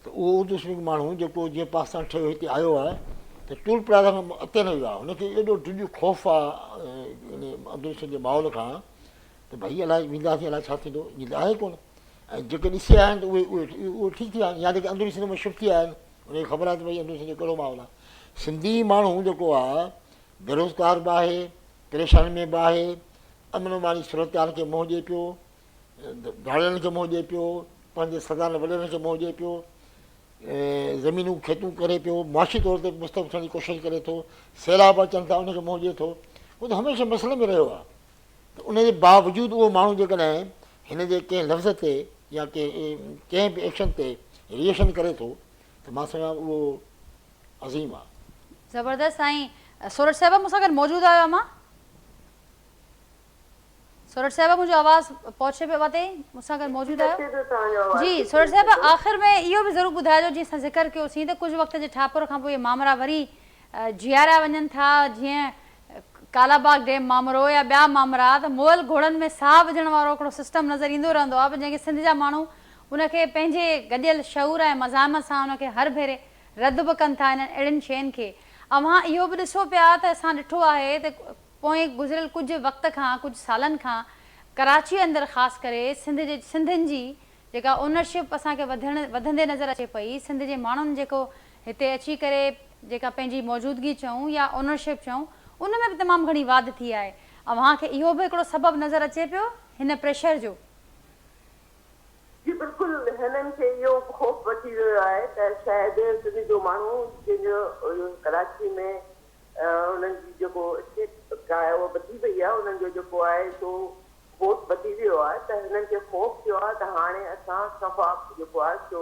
ته اهو اردو سپيڪنگ ماڻهو جيڪو جيئن پاڪستان ٺهيو هتي آيو آهي ته ٽول پلازا کان اڳتي نه ويو آهي هن کي ايڏو ڊڄ خوف آهي ان اندروني سنڌ جي ماحول کان ته ڀئي الائي وينداسين الائي ڇا ٿيندو ائين ته آهي ڪونه ۽ جيڪي ڏسي آيا آهن ته اهي اهي اهي ٺيڪ ٿي ويا آهن يا جيڪي اندروني سنڌ ۾ شفٽ ٿي آيا آهن ان کي خبر آهي ته ڀئي اندروني سنڌ جو ڪهڙو ماحول آهي سنڌي ماڻهو جيڪو آهي بيروزگار به آهي پريشاني ۾ به آهي امن امان جي صورتحال کي منهن ڏئي پيو ڌاڙيلن کي منهن ڏئي پيو، پنهنجي سردارن وڏيرن کي منهن ڏئي پيو، زمينون کيتون ڪري پيو، معاشي طور تي مستحڪم ٿيڻ جي ڪوشش ڪري ٿو، سيلاب اچن ٿا ان کي منهن ڏئي ٿو، هو ته هميشه مسئلي ۾ رهيو آهي ته ان جي باوجود اهو ماڻهو جيڪڏهن هن جي ڪنهن لفظ تي يا ڪنهن به ايڪشن تي ريئيڪشن ڪري ٿو ته مان سمجهان اهو عظيم آهي. زبردست سائين سورٺ صاحب مون سان گڏ موجود آهيو اوهان. سورٺ صاحب منهنجو آواز پهچي پيو واتي مون سان گڏ موجود آهيو جي سورٺ صاحب آخر ۾ اهو به ضرور ٻڌائجو جيئن اسان ذڪر ڪيوسين ته ڪجهه وقت جي ٺاپر کان پوء اهي مامرا وري جياريا وڃن ٿا جيئن ڪالا باغ ڊيم مامرو يا ٻيا مامرا ته مئل گهوڙن ۾ ساهه وجهڻ وارو هڪڙو سسٽم نظر ايندو رهندو آهي پر جنهن کي سنڌ جا ماڻهو ان کي پنهنجي گڏيل شعور ۽ مزاحمت سان ان کي هر ڀيري رد به ڪن ٿا انهن اهڙين شين کي اوهان اهو به ڏسو پيا ته اسان ڏٺو آهي ته پوئين گذريل ڪجهه وقت کان ڪجهه سالن کان ڪراچي اندر خاص ڪري سنڌ جي سنڌين جي جيڪا اونرشپ اسان کي وڌڻ وڌندي نظر اچي پئي سنڌ جي ماڻهن جيڪو هتي اچي ڪري جيڪا پنهنجي موجودگي چئون يا اونرشپ چئون ان ۾ به تمام گهڻي واڌ ٿي آهي اوهان کي اهو به هڪڙو سبب نظر اچي پيو هن پريشر جو. جي بلڪل هنن کي اهو به خوف وٺي ويو آهي ته شايد سنڌ جو ماڻهو جنهن جو ڪراچي ۾ انهن جي جيڪو اسٽيٽ آهي اها وڌي وئي آهي انهن جو جيڪو آهي سو ووٽ وڌي ويو آهي ته هنن کي خوف ٿيو آهي ته هاڻي اسان صفا جيڪو آهي سو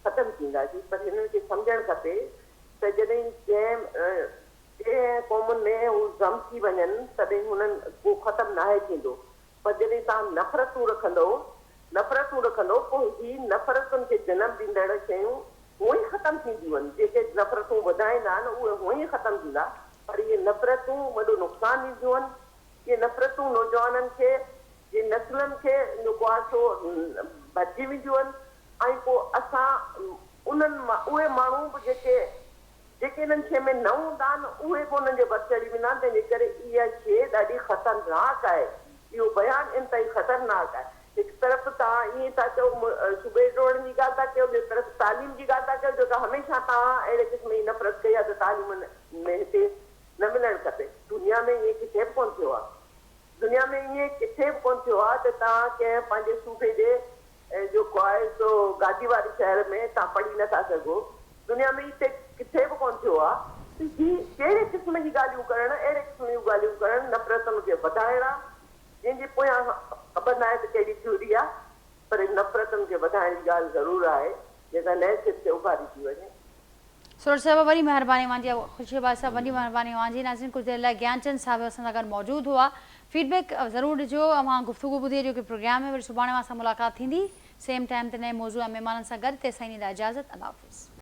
ختم ٿينداسين پر هنن کي سمجهڻ کپي ته جڏهن جنهن جنهن قومن ۾ هو ضم ٿي وڃن تڏهن هنن ڪو ختم ناهي ٿيندو پر جڏهن توهان نفرتون رکندؤ، نفرتون رکندؤ، پوء هي نفرتن کي جنم ڏيندڙ شيون هونئن ئي ختم ٿينديون آهن. جيڪي نفرتون وڌائيندا آهن، اهي هونئن ئي ختم ٿيندا، پر اهي نفرتون وڏو نقصان ڏينديون آهن. اهي نفرتون نوجوانن کي جي نسلن کي جيڪو آهي سو ڀرجي وينديون آهن ۽ پوء اسان انهن مان اهي ماڻهو به جيڪي جيڪي انهن شين ۾ نه هوندا آهن، اهي به انهن جي ور چڙهي ويندا آهن، تنهن جي ڪري اها شيء ڏاڍي خطرناڪ آهي. اهو بيان انتهائي خطرناڪ آهي. هڪ طرف توهان ائين ٿا چئو، صوبي ٽوڙڻ جي ڳالهه ٿا ڪيو، ٻئي طرف تعليم جي ڳالهه ٿا ڪيو، جيڪا هميشه توهان اهڙي قسم جي نفرت ڪئي آهي ته تعليم ۾ هتي نه ملڻ کپي. دنيا ۾ ائين ڪٿي به ڪونه ٿيو آهي. دنيا ۾ ائين ڪٿي به ڪونه ٿيو آهي ته توهان ڪنهن پنهنجي صوبي جي جيڪو آهي سو گادي واري شهر ۾ توهان پڙهي نه ٿا سگهو. دنيا ۾ ائين ڪٿي به ڪونه ٿيو آهي ته هي ڪهڙي قسم جي ڳالهيون ڪرڻ، اهڙي قسم جون ڳالهيون ڪرڻ نفرتن کي وڌائڻ آهي، جنهن جي پويان خبر ناهي ته ڪهڙي ٿيوري آهي، پر نفرتن کي وڌائڻ جي ڳالهه ضرور آهي، جيڪا نئين سر تي اڀاري ٿي وڃي. سورٺ صاحب وڏي مهرباني اوهان جي خورشيد عباسي صاحب وڏي مهرباني اوهان جي ناظرين ڪجهه دير لاء گيانچند صاحب اسان سان گڏ موجود هئا فيڊ بيڪ ضرور ڏجو اوهان گفتگو ٻڌي اڄوڪي پروگرام ۾ وري سڀاڻي اوهان سان ملاقات ٿيندي سيم ٽائيم تي نئين موضوع ۽ مهمانن سان گڏ تيسائين ڏيندا اجازت الله حافظ.